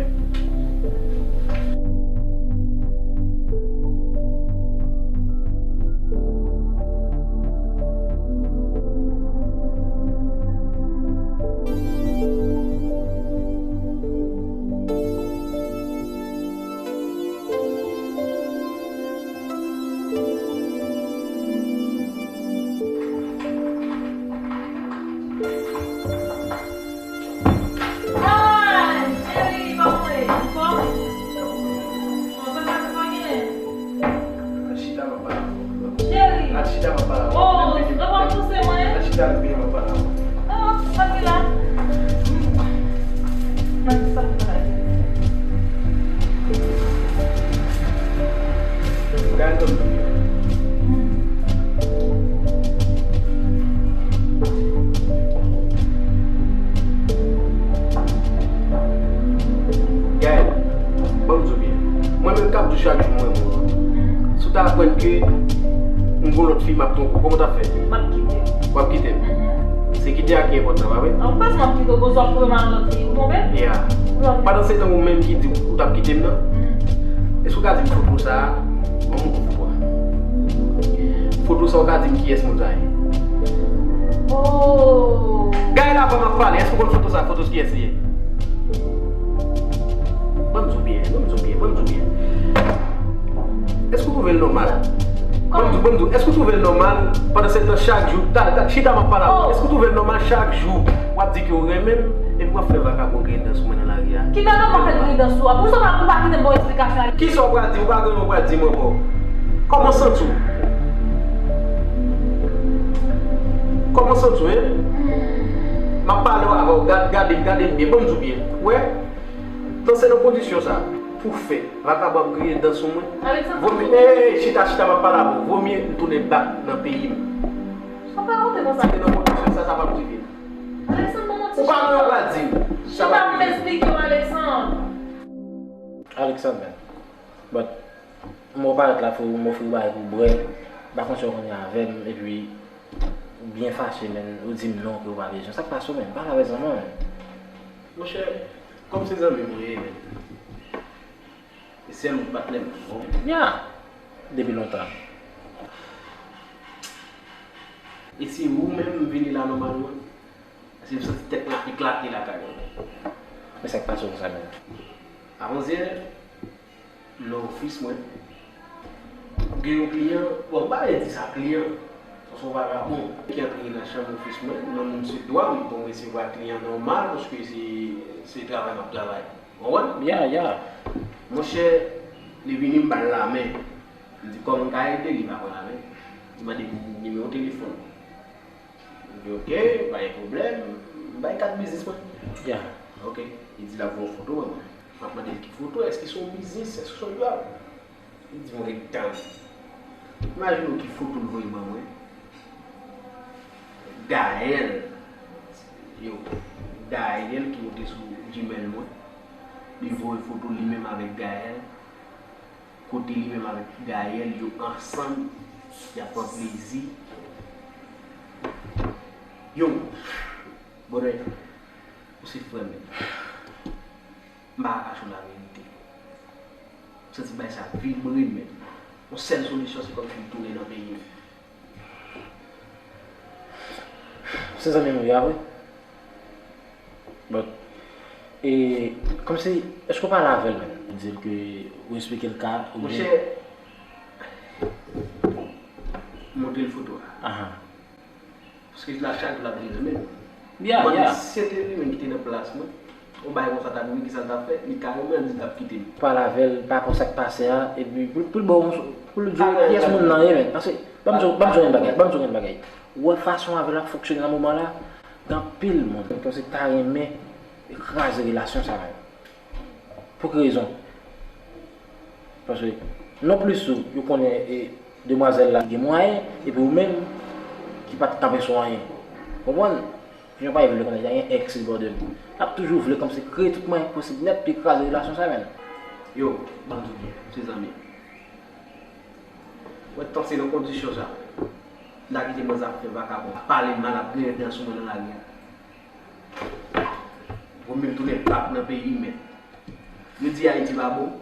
Ay, cheri, pa mouri ankò? Bon, sa, sa, sa genyen? Chita, m ap pale avè w. Cheri. Al chita, m ap pale avè w. Oh, lè w ap pouse mwen? Al chita, m ap pale avè w. Oh, sa ki la? Nan ki sa ki la? Gade, Gaëlle, ban m di w byen. Mwen menm k ap di w chak jou m renmen w an. Si w ta aprann ke M gon lòt fi m ap twonpe w, kòman w t ap fè? M ap kite. W ap kite m? Mhm. Se kite a ki enpòtan, pa vre? An, m panse m ap kite w, koz w ap twonpe m ak lòt fi, ou twonpe m? Yeah. Pandan se tan ou menm ki di ou t ap kite m nan, mhm, èske w ka di m foto sa a? Ban m yon foto a. Foto sa a, w ka di m kiyès moun sa ye? Oh. Gaëlle, avan m ap pale, èske w konn foto sa a? Foto kiyès li ye? Ban m di w byen, ban m di w byen, ban m di w byen. Èske w twouve l nòmal? Ban m di w, ban m di w, èske w twouve l nòmal pandan se tan chak jou, ta, ta, chita m ap pale avè w, èske w twouve l nòmal chak jou w ap di ke w renmen m, epi w ap fè vakabon griyen dan sou mwen nan lari a? Ki vakabon fè griyen dan sou a? Poukisa w pa, ou pa kite m ba w esplikasyon a? Kisa w pral di? Ou pa gen anyen w pral di m ankò. Kòman w santi w? Kòman w santi w, en? M ap pale avè w, gad, gade m, gade m byen, ban m di w byen. Ou wè? Tan se nan kondisyon sa, pou fè vakabon ap griyen dan sou mwen. Alexandre, vomye, ey, ey, ey, chita, chita, m ap pale avè w. Vomye m tounen bak nan peyi m. Sa pa konte konsa. Si se nan kondisyon sa, sa p ap rive. Alexandre, bon, ou pa gen yon pral di m. Sa p ap rive. Chita pou m esplike w, Alexandre. Alexandre, man. But, m wè w parèt la, frè, m ofri w bagay pou w bwè. M pa konn si w konn avè m, epi ou byen fache, man. Ou di m non, ke ou pa bezwen. Sa k pase w, man? Pale avè zanmi w, man. Monchè, kòm se zanmi m ou ye, men. E sèl ou patnè m, bon. Ya. Depi lontan. E se ou menm m vini la nòmalman? Paske m santi tèt mwen ap eklate lakay mwen. Men sa k pase w konsa menm? Avanzyè, nan ofis mwen, gen yon kliyan, bon, m pa vle di sa kliyan, se yon vagabon ki antre nan chanm ofis mwen, nan moun sèt dwa m, pou m resevwa kliyan nòmal, paske se, se travay m ap travay. Ou konprann? Ya, ya. Monchè, li vini, m ba l lamen. M di, kòman m ka ede li, pa pran lamen. Li mande m nimewo telefòn. M di, oke, pa gen pwoblèm. M bay kat biznis mwen. Ya. Oke. Li di l ap voye yon foto ban mwen. M ap mande l ki foto, èske se yon biznis, èske se yon djòb? Li di m ret tann. Imajine w ki foto l voye ban mwen. Gaëlle. Yo, Gaëlle ki moute sou Gmail mwen. Li voye foto li menm avèk Gaëlle. Kote li menm avèk Gaëlle, yo ansanm, y ap pran plezi. Yo, brother, ou se frè m. M pa ka kache w laverite. M santi bagay sa vibre m menm. Yon sèl solisyon, se kòmsi m tounen nan peyi m. Se zanmi m ou ye a vre? But, e, kòmsi, èske w pale avè l menm? Ou di l ke, ou eksplike l ka, oubyen? Monchè, montre l foto a. Aha. Paske la chak jou l ap vin renmen m. Ya, ya. Mande si se te li menm ki te nan plas mwen, yon bagay konsa t ap rive, kisa l t ap fè? Li kareman di l t ap kite m. Pale avè l pa rapò sa k pase a, epi pou, pou l ba w, pou l di w kiyès moun nan ye, men. Paske, ban m di w, ban m di w yon bagay, ban m di w yon bagay. Ou wè fason avè l ap fonksyone nan moman la, gen anpil moun ki ta renmen kraze relasyon sa menm. Pou ki rezon? Paske, non plis ou, yo konnen, e, demwazèl la gen mwayen, epi ou menm, ki pa t kanpe sou anyen. Konprann? Jan pa vle konnen, gen èks li bò de m. L ap toujou vle kòmsi kreye tout mwayen posib nèt pou l kraze relasyon sa menm. Yo, ban m di w byen, se zanmi. Mwen, tan se nan kondisyon sa, l a kite mwen ap fè vakabon, ap pale mal, ap griyen dan sou mwen nan lari a. Vomye m tounen bak nan peyi m, men. Yo di Ayiti pa bon.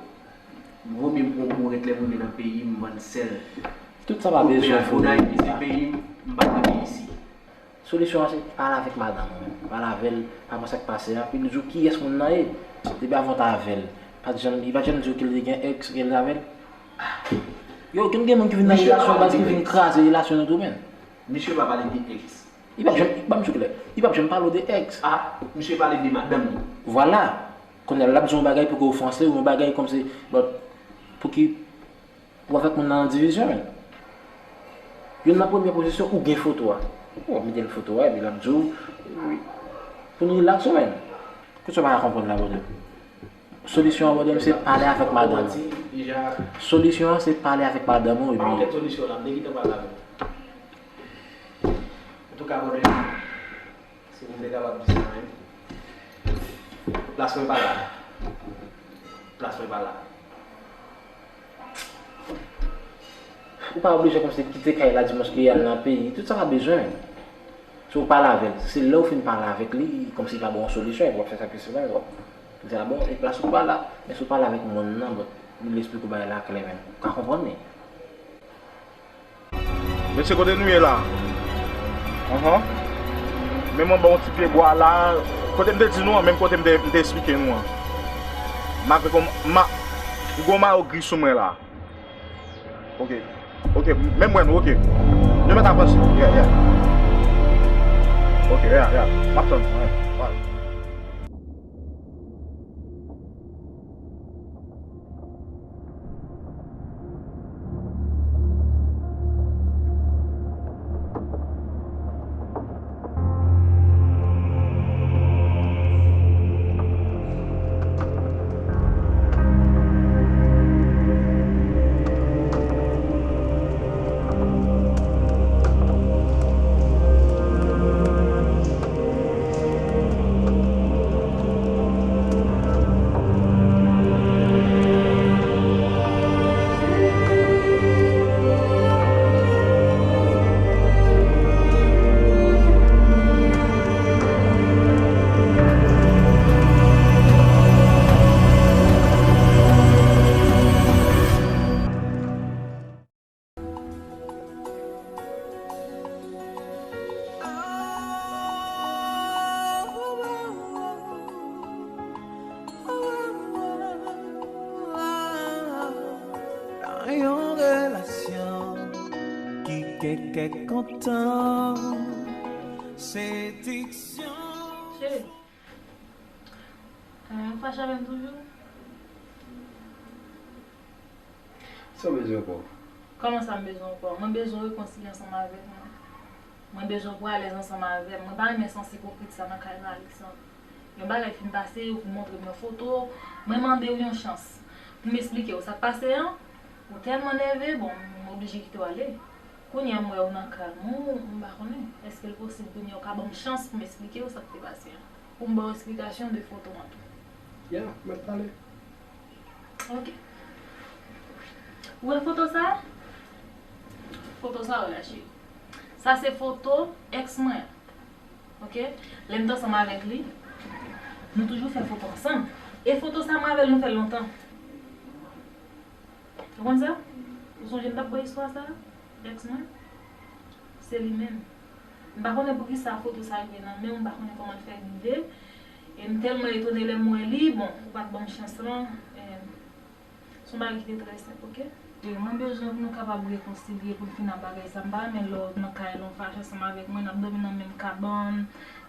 Vomye m pran yon bourèt lè m rive nan peyi m, m vann sèl. Tout sa pa bezwen fò. Ayiti se peyi m, m pa t rete isi. Solisyon an se pale avèk madanm ou, pale avè l pa rapò sa k pase a, pou l di w kiyès moun nan ye. Depi avan w t avè l, pa t janm, li pa t janm di w ke l te gen èks, ke l t avè l. Yo, gen, gen moun ki vin nan relasyon baz ki vin kraze relasyon nou tou, men. Misye pa pale de èks. Li p ap janm, ban m di w klè, li p ap janm pale w de èks. Ah, misye pale de madanm li. Vwala. Kounye a l ap di w yon bagay pou ke ofanse, yon bagay kòmsi, but, pou ki ou avèk moun nan an divizyon, men. Youn nan premye pozisyon, ou gen foto a. Ou ap mete l foto a, epi l ap di w, wi. Pou nou rilaks, men. Kisa w pa ka konprann la, brother? Solisyon an, brother, se pale avèk madanm ou. Solisyon an, se pale avèk madanm ou, epi. Pa yon kèk solisyon la, m te gentan pale avè w. Antouka, brother, si m te kapab di sa menm, plas mwen pa la. Plas mwen pa la. Ou pa oblije kòmsi kite kay la dimanch li al nan peyi. Tout sa pa bezwen. Si w pale avè l, se lè w fin pale avèk li, kòmsi li pa ba w yon solisyon, epi w ap fè sakrifis la, w ap di, a bon, e plas ou pa la, men si w pale avèk moun nan, bon, li esplike w bagay la klè menm. Ou ka konprann li. Mesye, kote nou ye la? Anhan. Men mwen ba yon ti pye bwa la. Kote m te di nou an, menm kote m te, m te esplike nou an. Malgre kon, ma, m gon mayo gri sou mwen la. Ok. Ok, menm mwen nou, ok. Nou mèt avanse. Yeah, yeah. Ok, yeah, yeah. M ap tann. Yeah, yeah. Nan yon relasyon ki gen kèk kontan, sediksyon. Cheri, ou fache avè m toujou? Sa w bezwen ankò? Kòman sa m bezwen ankò? Mwen bezwen w rekonsilye ansanm avèk mwen. Mwen bezwen pou w alèz ansanm avè m. Mwen pa renmen sans ipokrit sa nan kay la, Alexandre. Yon bagay fin pase, ou vin montre m yon foto, mwen mande w yon chans pou m esplike w sa k pase an. Ou tèlman nève, bon, m oblije kite w ale. Kounye a m wè w nan kalm ou, m pa konnen. Èske l posib kounye a w ka ban m chans pou m esplike w sa k te pase an? Pou m ba w esplikasyon de foto an tou? Ya, m ap pale. Ok. Ou wè foto sa? Foto sa w wè la, cheri. Sa se foto èks mwen an. Ok? Lè m t ansanm avèk li, nou toujou fè foto ansanm. E foto sa, mwen avè l, nou fè l lontan. Ou konn sa? Ou sonje m t ap ba w istwa sa? Èks mwen? Se li menm. M pa konnen poukisa foto sa rive nan men w, m pa konnen kòman l fè rive. E m tèlman etone lè m wè li, bon, ou pa t ban m chans lan. E, se yon bagay ki te trè senp, ok? E mwen bezwen pou nou kapab rekonsilye, pou n fin ak bagay sa. M pa renmen lè w nan kay la, w fache ansanm avèk mwen, n ap dòmi nan menm kabann.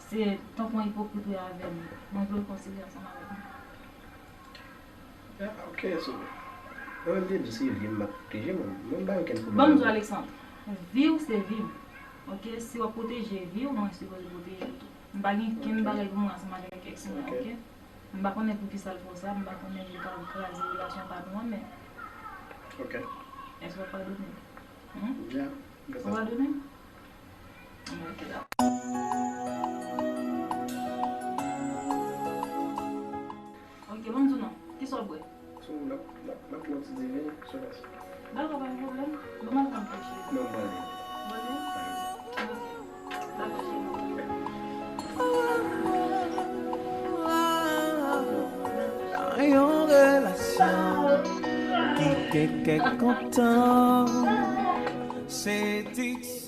Se tankou yon ipokrit ou ye avè m. Mwen vle w rekonsilye ansanm avèk mwen. Ah, ok, so, mwen menm te di se vi m m ap pwoteje, mwen, mwen m pa gen okenn pwoblèm. Ban m di w, Alexandre, vi w se vi m. Ok, si w ap pwoteje vi w, mwen sipoze pwoteje w tou. M pa gen okenn bagay pou mwen ansanm avèk èks mwen, ok? M pa konnen poukisa l fè w sa, m pa konnen li ka kraze relasyon pa nou an, men. Ok. Èske w ap padone m? Hmm? Ya, m fè sa. Ou padone m? Ok, dakò. Ok, ban m di w non. Kisa w ap bwè? So, n ap, n ap, n ap pran ti diven, so la. Dakò, pa gen pwoblèm. Ban m al pran kèk cheri. Non, m prale. Ou prale? Prale. Ok. Dakò, cheri. Nan yon relasyon ki gen kèk kontan, sediksyon.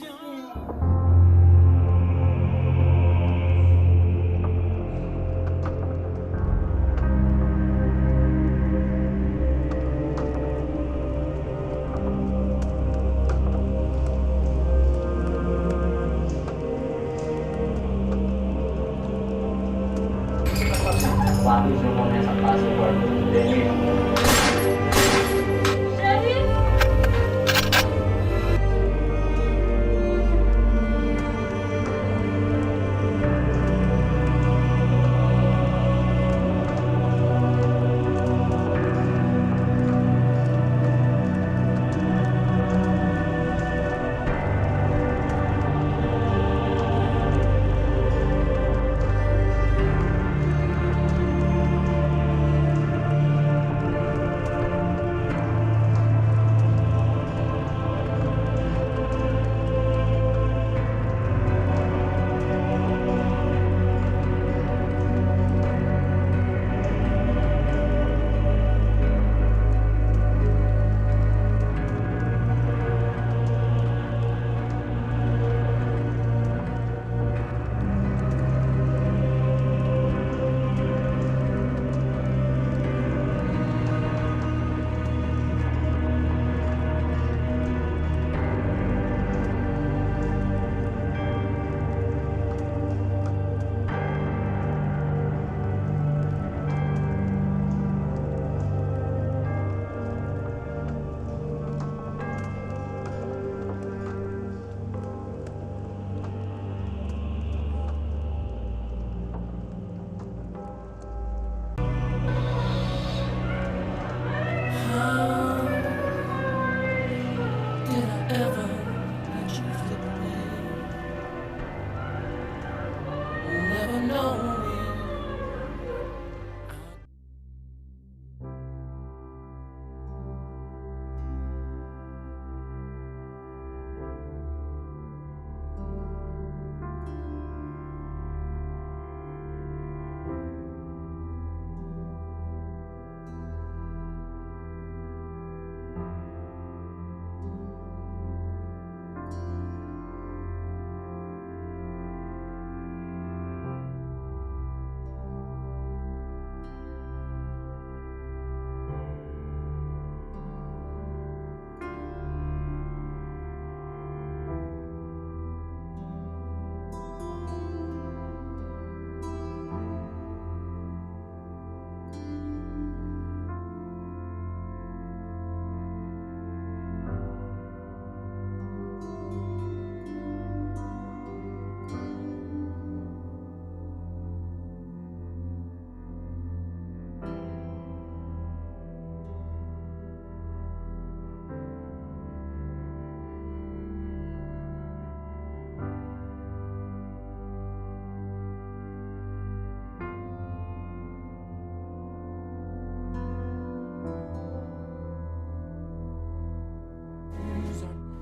Ou pa bezwen konnen sa k pase pou al pou dènye jou. Cheri!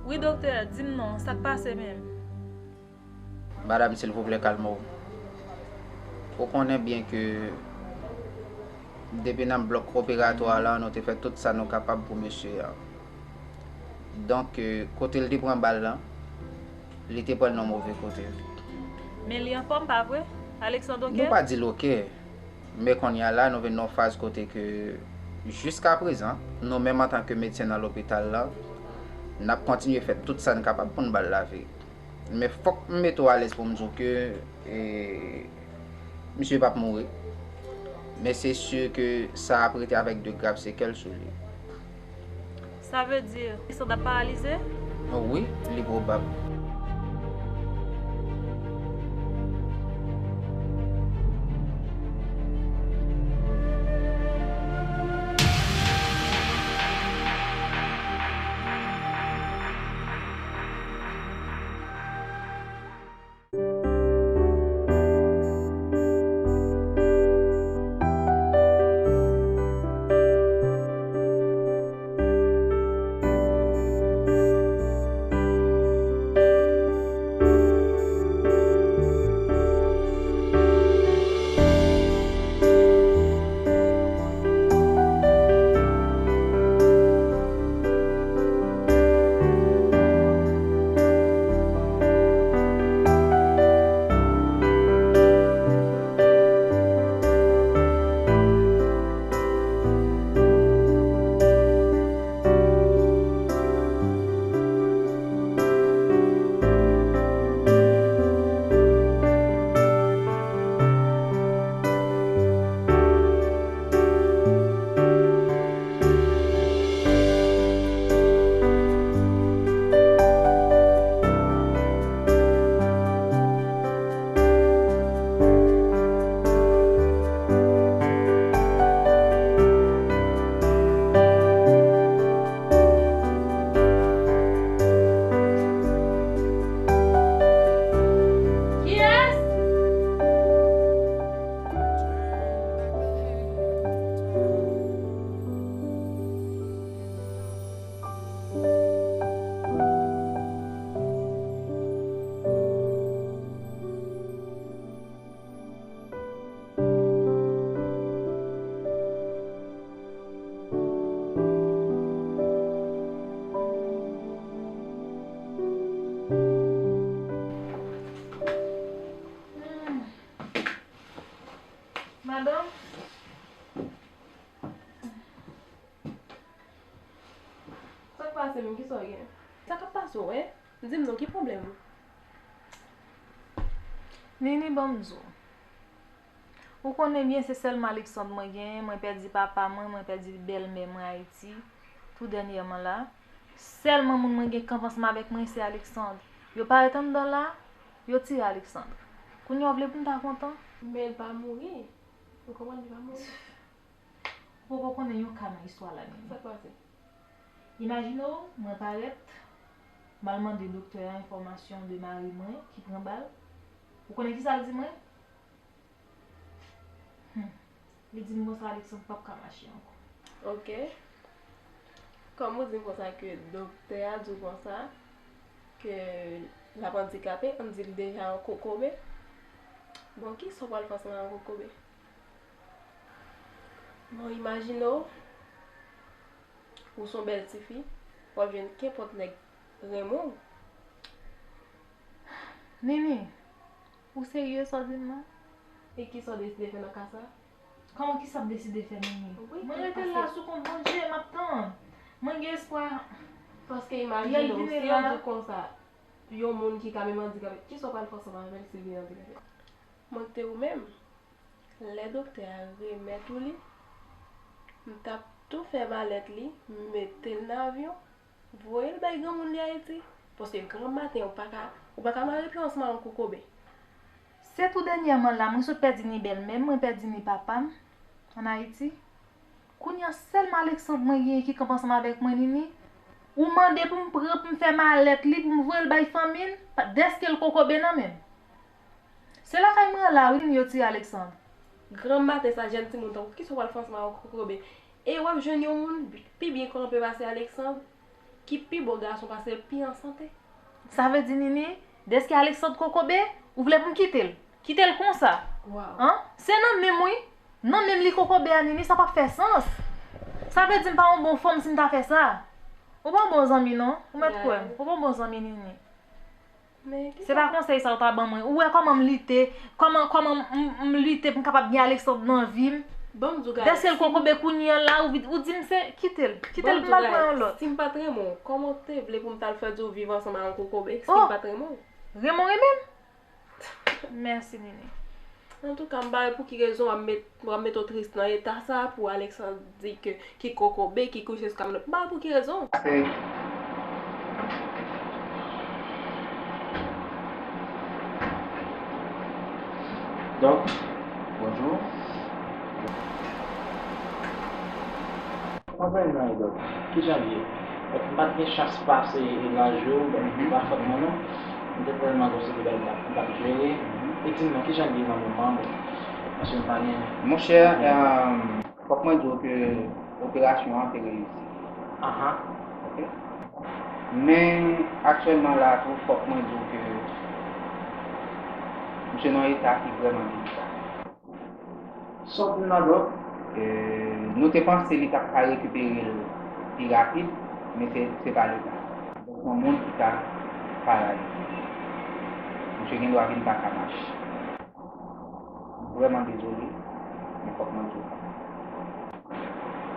Wi, doktè, di m non, sa k pase menm? Madanm, silvouplè, kalme w. Ou konnen byen ke depi nan blòk operatwa a la, nou te fè tout sa nou kapab pou mesye a. Donk, kote l te pran bal lan, li te pran l nan move kote. Men li anfòm, pa vre? Alexandre oke? Nou pa di l oke, men kounye a la, nou vin nan yon faz kote ke, jiskaprezan, nou menm antanke medsen nan lopital la, n ap kontinye fè tout sa n kapab pou n ba l lavi. Men fòk m mete w alèz pou m di w ke e, misye p ap mouri. Men se si ke sa ap rete avèk de grav sekèl sou li. Sa vle di, Alexandre ap paralize? Wi, li pwobab. Madanm? Sa k pase menm? Kisa w gen? Sa k ap pase w, en? Di m non, ki pwoblèm ou? Nini, ban m di w. Ou konnen byen se sèlman Alexandre mwen genyen, mwen pèdi papa mwen, mwen pèdi bèlmè mwen Ayiti, tou dènyèman la. Sèlman moun mwen gen k ansanm avèk mwen se Alexandre. Yo parèt anndan la, yo tire Alexandre. Kounye a w vle pou m ta kontan? Men l pa mouri. Ou konprann li pa mouri. Ou poko konnen yon ka nan istwa la, Nini. Sa k pase? Imajine w, mwen parèt, m al mande doktè a enfòmasyon de mari mwen ki pran bal. Ou konnen kisa l di mwen? Hmm. Li di m konsa Alexandre p ap ka mache ankò. Ok. Kòm ou di m konsa ke doktè a di w konsa ke l ap andikape, ann di l deja yon kokobe. Bon, kisa w pral fè ansanm ak yon kokobe? Bon, imajine w, ou se yon bèl tifi, w ap jwenn kenpòt nèg renmen w. Nini, ou serye sa w di m nan? E kisa w deside fè nan ka sa? Kòman kisa m deside fè, Nini? Mwen rete la sou kont Bondye, m ap tann. Mwen gen espwa. Paske imajine w, si yo di w konsa, yon moun ki ka menm andikape, kisa w pral fè ansanm avè l si l vin andikape? Mwen te ou menm. Lè doktè a remèt ou li, m t ap tou fè malèt li, m mete l nan avyon, voye l bay granmoun li Ayiti. Paske granm maten, ou pa ka, ou pa ka mare pye w ansanm ak yon kokobe. Se tou dènyèman la, mwen sot pèdi ni bèlmè m, mwen pèdi ni papa m ann Ayiti. Kounye a, sèlman Alexandre mwen genyen ki kanpe ansanm avèk mwen, Nini. Ou mande pou m pran, pou m fè malèt li, pou m voye l bay fanmi l, pa, dèske l kokobe nan men m. Se lakay mwen an la, wi, Nini, yo tire Alexandre. Granm maten sa, jèn timoun tankou, kisa w pral fè ansanm ak yon kokobe? E w ap jwenn yon moun pi byen kanpe pase Alexandre? ki pi bo gason paske l pi an sante. Sa vle di, Nini, dèske Alexandre kokobe, ou vle pou m kite l? Kite l konsa? Waw. An? Se nan men m, wi. Nan men m li kokobe a, Nini, sa p ap fè sans. Sa vle di m pa yon bon fanm si m ta fè sa. Ou pa yon bon zanmi, non. Ou mèt kwè m. Ou pa yon bon zanmi, Nini. Se pa konsèy sa ou ta ban mwen. Ou wè kòman m lite, kòman, kòman m, m lite pou m kapab gen Alexandre nan vi m. Dèske l kokobe kounye a la, ou, ou di m se, kite l. Kite l pou m al pran yon lòt. Si m pa t renmen w, kòman w te vle pou m t al fè di w viv ansanm ak yon kokobe si m pa t renmen w? Renmen w renmen m. Mèsi, Nini. Antouka, m pa wè pou ki rezon w ap met, w ap mete w tris nan eta sa pou Alexandre di ke ki kokobe, ki kouche sou kamyonèt. M pa wè pou ki rezon. Donk, bonjou. Konprann nan, Edot. Kijan l ye? Èske m pa t gen chans pase nan jou, bon, se pa fòt mwen non. M te tèlman gen yon seri de bagay m t ap, m t ap jere. E di m non, kijan l ye nan moman, bon, paske m pa gen. Monchè, fòk mwen di w ke operasyon an te reyisi. Ahan. Ok. Men aktyèlman la tou, fòk mwen di w ke misye nan yon eta ki vrèman delika. Sa w di m nan, Dòk? E, nou te panse li t ap ka rekipere l pi rapid, men se, se pa le ka. Donk, se yon moun ki ka paralize. Misye gen dwa vin pa ka mache. M vrèman dezole, men fòk mwen di w sa.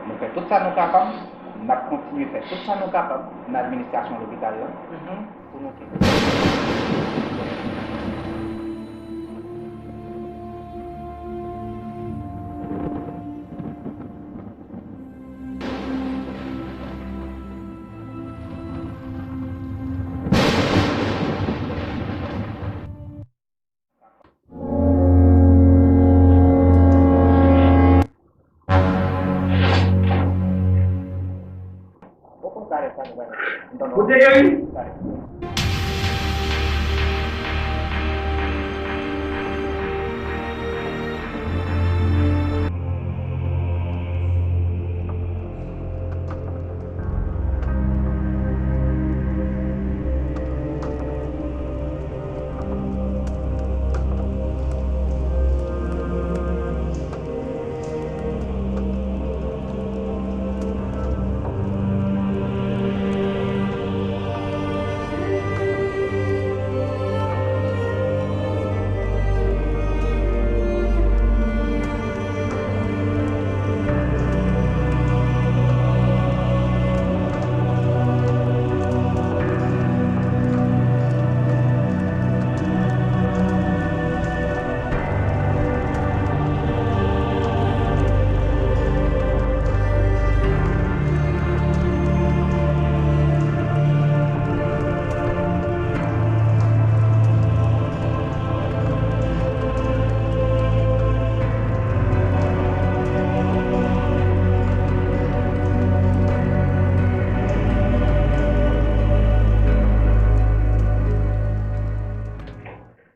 Nou fè tout sa nou kapab, n ap kontinye fè tout sa nou kapab nan administrasyon lopital la. Mhm. Pou nou kenbe. Ou te geri?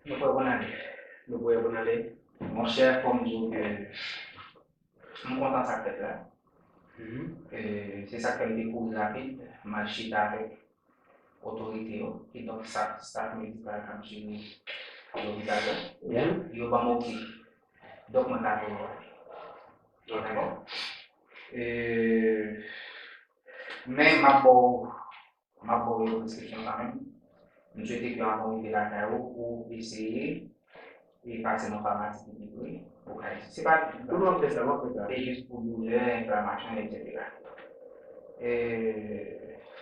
Nou prè pou n ale. Nou prè pou n ale. Monchè, fò m di w ke m kontan sa k fèt la. Mhm. E, se sa k fè m te kouri rapid, m al chita avèk otorite yo, kidonk staff, staff medikal k ap jere lopital la. Mhm. Yo ban m oke. Donk, mwen ka voye w ale. Ok. Dakò? E, men m ap ba w M ap ba w yo preskripsyon kanmenm. M swete ke avan w rive lakay ou, ou eseye e pase nan famasi ki pi pre. Ou ka, se pa, non, non, m ap fè sa, m ap fè sa. Se jis pou doulè, enflamasyon, etsetera. E,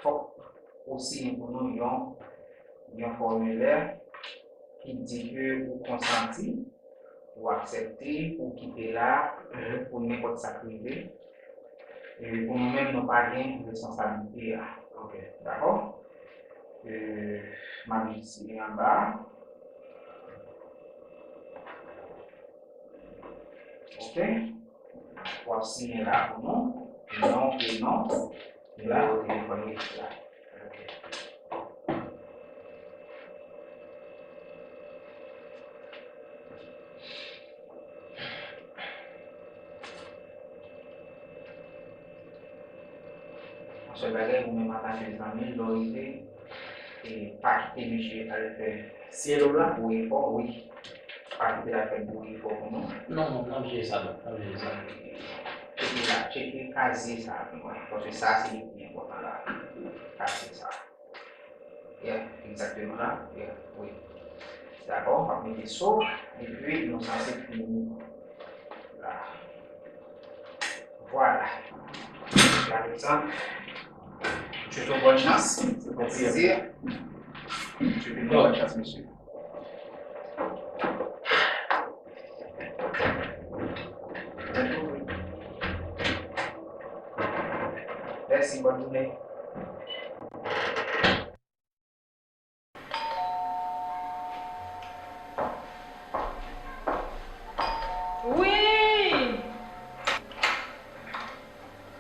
fòk ou siyen pou nou yon, yon fòmilè ki di ke ou konsanti, ou aksepte, ou kite la, mhm, pou nenpòt sa k rive. E pou nou menm, nou pa gen responsablite a. Ok. Dakò? E, m ap jis li anba. Ok. W ap siyen la pou nou. Non, prenon. E la, telefòn li la. Ok. Sèl bagay, ou menm antanke zanmi, lè w rive, e pa kite misye al fè gwo efò, wi. Pa kite l al fè gwo efò pou nou. Non, non, n ap jere sa, non, n ap jere sa. Tcheke la, tcheke kazye sa pou mwen, paske sa se li ki enpòtan la. Kazye sa. Yeah, egzakteman la. Yeah, wi. Dakò, m ap mete so, epi nou sanse fini la. Vwala. Aleksann, m swete w bòn chans. Se yon plezi. M swete nou bòn chans, mesye. Mèsi, bòn jounen. Wi!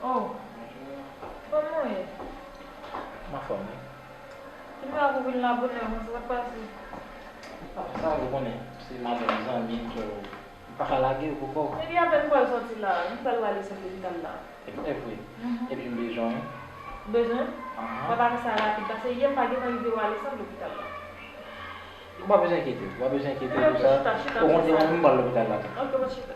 Oh. Kòman w ye? M anfòm, wi. Ki bagay ou vin la bonè konsa, sa k pase? Ah, sa, ou konnen, se madanm zanmi m, so, m pa ka lage w pou kò w. Epi apèn m pral sòti la, m pral wè Alexandre lopital la. E, e vre. Mhm. Epi m bezwen w. Bezwen? Ahan. W ap fè sa rapid, paske yè m pa gentan rive wè Alexandre lopital la. Ou pa bezwen enkyete w, ou pa bezwen enkyete w pou sa. Okontrè, mwen menm m pral lopital la tou. Ok, w ap chita.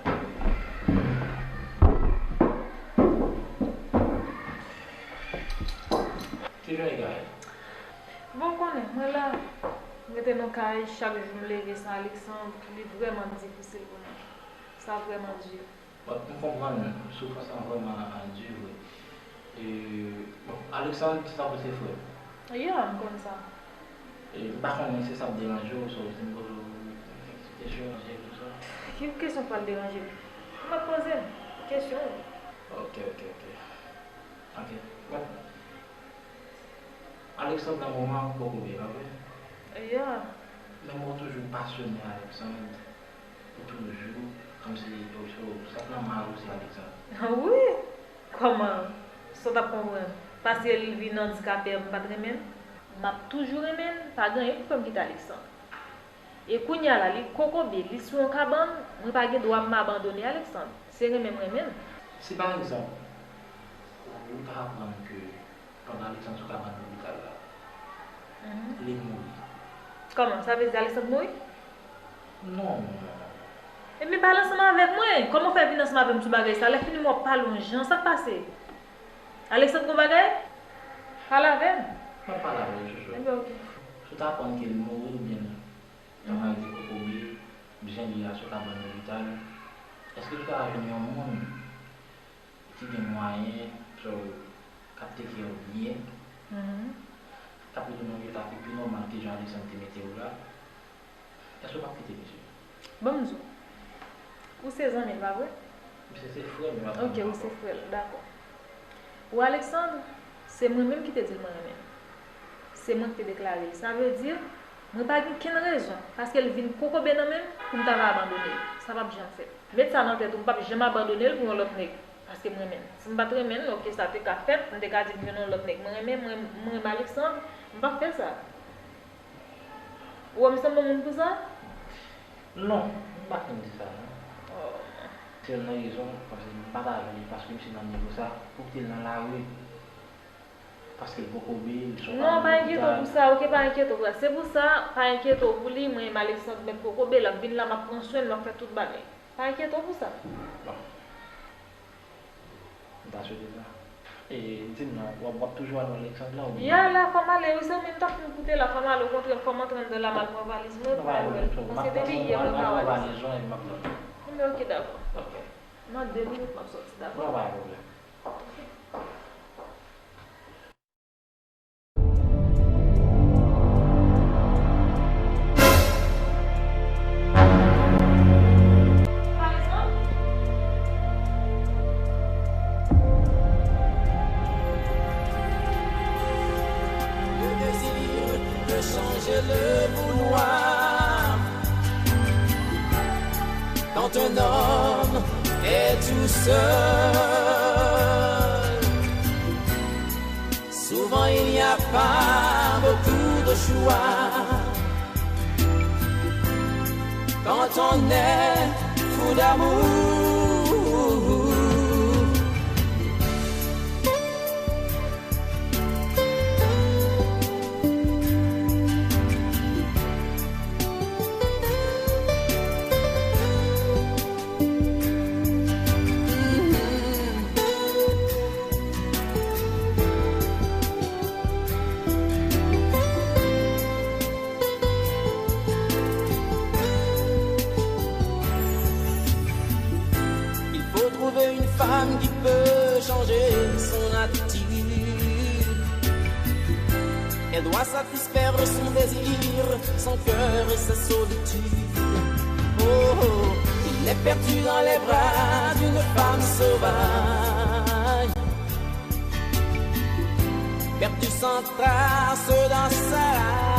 Ki jan w ye, Gaëlle? Bon, ou konnen, mwen la, m rete nan kay, chak jou m leve san Alexandre, li vrèman difisil pou mwen. Sa vrèman di. Bon, m konprann, soufrans lan vrèman di vre. E, bon, Alexandre, se tankou se frè m. Ya, m konn sa. E, m pa konnen si sa ap deranje w, so, si m poze w kèk ti kesyon, tou sa. Ki kesyon k pral deranje m? M ap poze m kesyon. Ok, ok, ok. Ok. Bon. Alexandre nan moman poko byen, pa vre? Ya. Men mwen toujou pasyone Alexandre. Ou toujou, kòmsi, ou, ou, sa k nan mal ou se Alexandre. Wi! Kòman? Sa w t ap konprann? Paske l vin andikape a, m pa t renmen l? M ap toujou renmen l, pa gen anyen pou fè m kite Alexandre. E kounye a la, li kokobe, li sou yon kabann, mwen pa gen dwa m abandone Alexandre. Se renmen m renmen l. Si pa egzanp, ou ta aprann ke pandan Alexandre sou kabann lopital la, li mouri. Kòman? Sa vle di Alexandre mouri? Non, non, non, non. Ebyen, pale ansanm avèk mwen. Kòman w fè vin ansanm avè m sou bagay sa? Lè fini m w ap pale yon jan, sa k pase? Alexandre gon bagay? Pale avè m. M ap pale avè w, chouchou. Ebyen, ok. Si w ta aprann ke l mouri oubyen l ta rete kokobe, jan li ye a sou kabann lopital, èske w ta jwenn yon moun ki gen mwayen, so, k ap take w byen, k ap mete w nan yon eta ki pi nòmal ke jan Alexandre te mete w la, èske w p ap kite misye? Ban m di w. Ou se zanmi l, pa vre? Misye se frè m, m ap di w ankò. Ok, ou se frè l, dakò. Ou Alexandre, se mwen menm ki te di l mwen renmen l. Se mwen ki te deklare l. Sa vle di, mwen pa gen kenn rezon, paske l vin kokobe nan men m, pou m ta va abandone l. Sa p ap janm fèt. Met sa nan tèt ou, m p ap janm abandone l pou yon lòt nèg, paske m renmen l. Si m pa t renmen l, ok, sa te ka fèt, m te ka di m jwenn yon lòt nèg. Mwen renmen, mwen, mwen renmen Alexandre, m p ap fè sa. Ou wè m sanble yon moun pou sa? Non, m pa fin di sa, non. Oh. Sèl nan rezon, paske m pa ta vle, paske misye nan nivo sa, pou kite l nan lari. Paske l poko byen, l sou... Non, pa enkyete w pou sa, ok, pa enkyete w pou sa. Se pou sa, pa enkyete w pou li, mwen, m Alexandre mèt kokobe, l ap vin la, m ap pran swen l, m ap fè tout bagay. Pa enkyete w pou sa. Bon. M ta swete sa. E, di m non, w ap, w ap toujou al wè Alexandre la, oubyen? Ya, la, fò m ale, wi, se ou menm t ap fin koute la, fò m ale, okontrè, fò m antre anndan la, m al pran valiz mwen, pou m al wè l. Paske depi yè, mwen pa wè l. Ebyen, ok, dakò. Ok. Nan de minit, m ap sòti, dakò? Non, pa gen pwoblèm. Le désir de changer le vouloir. Quand un homme est tout seul, souvent il n'y a pas beaucoup de choix. Quand on est fou d'amour, Doit satisfaire son désir, son cœur et sa solitude. Oh, oh, il est perdu dans les bras d'une femme sauvage. Perdu sans trace dans sa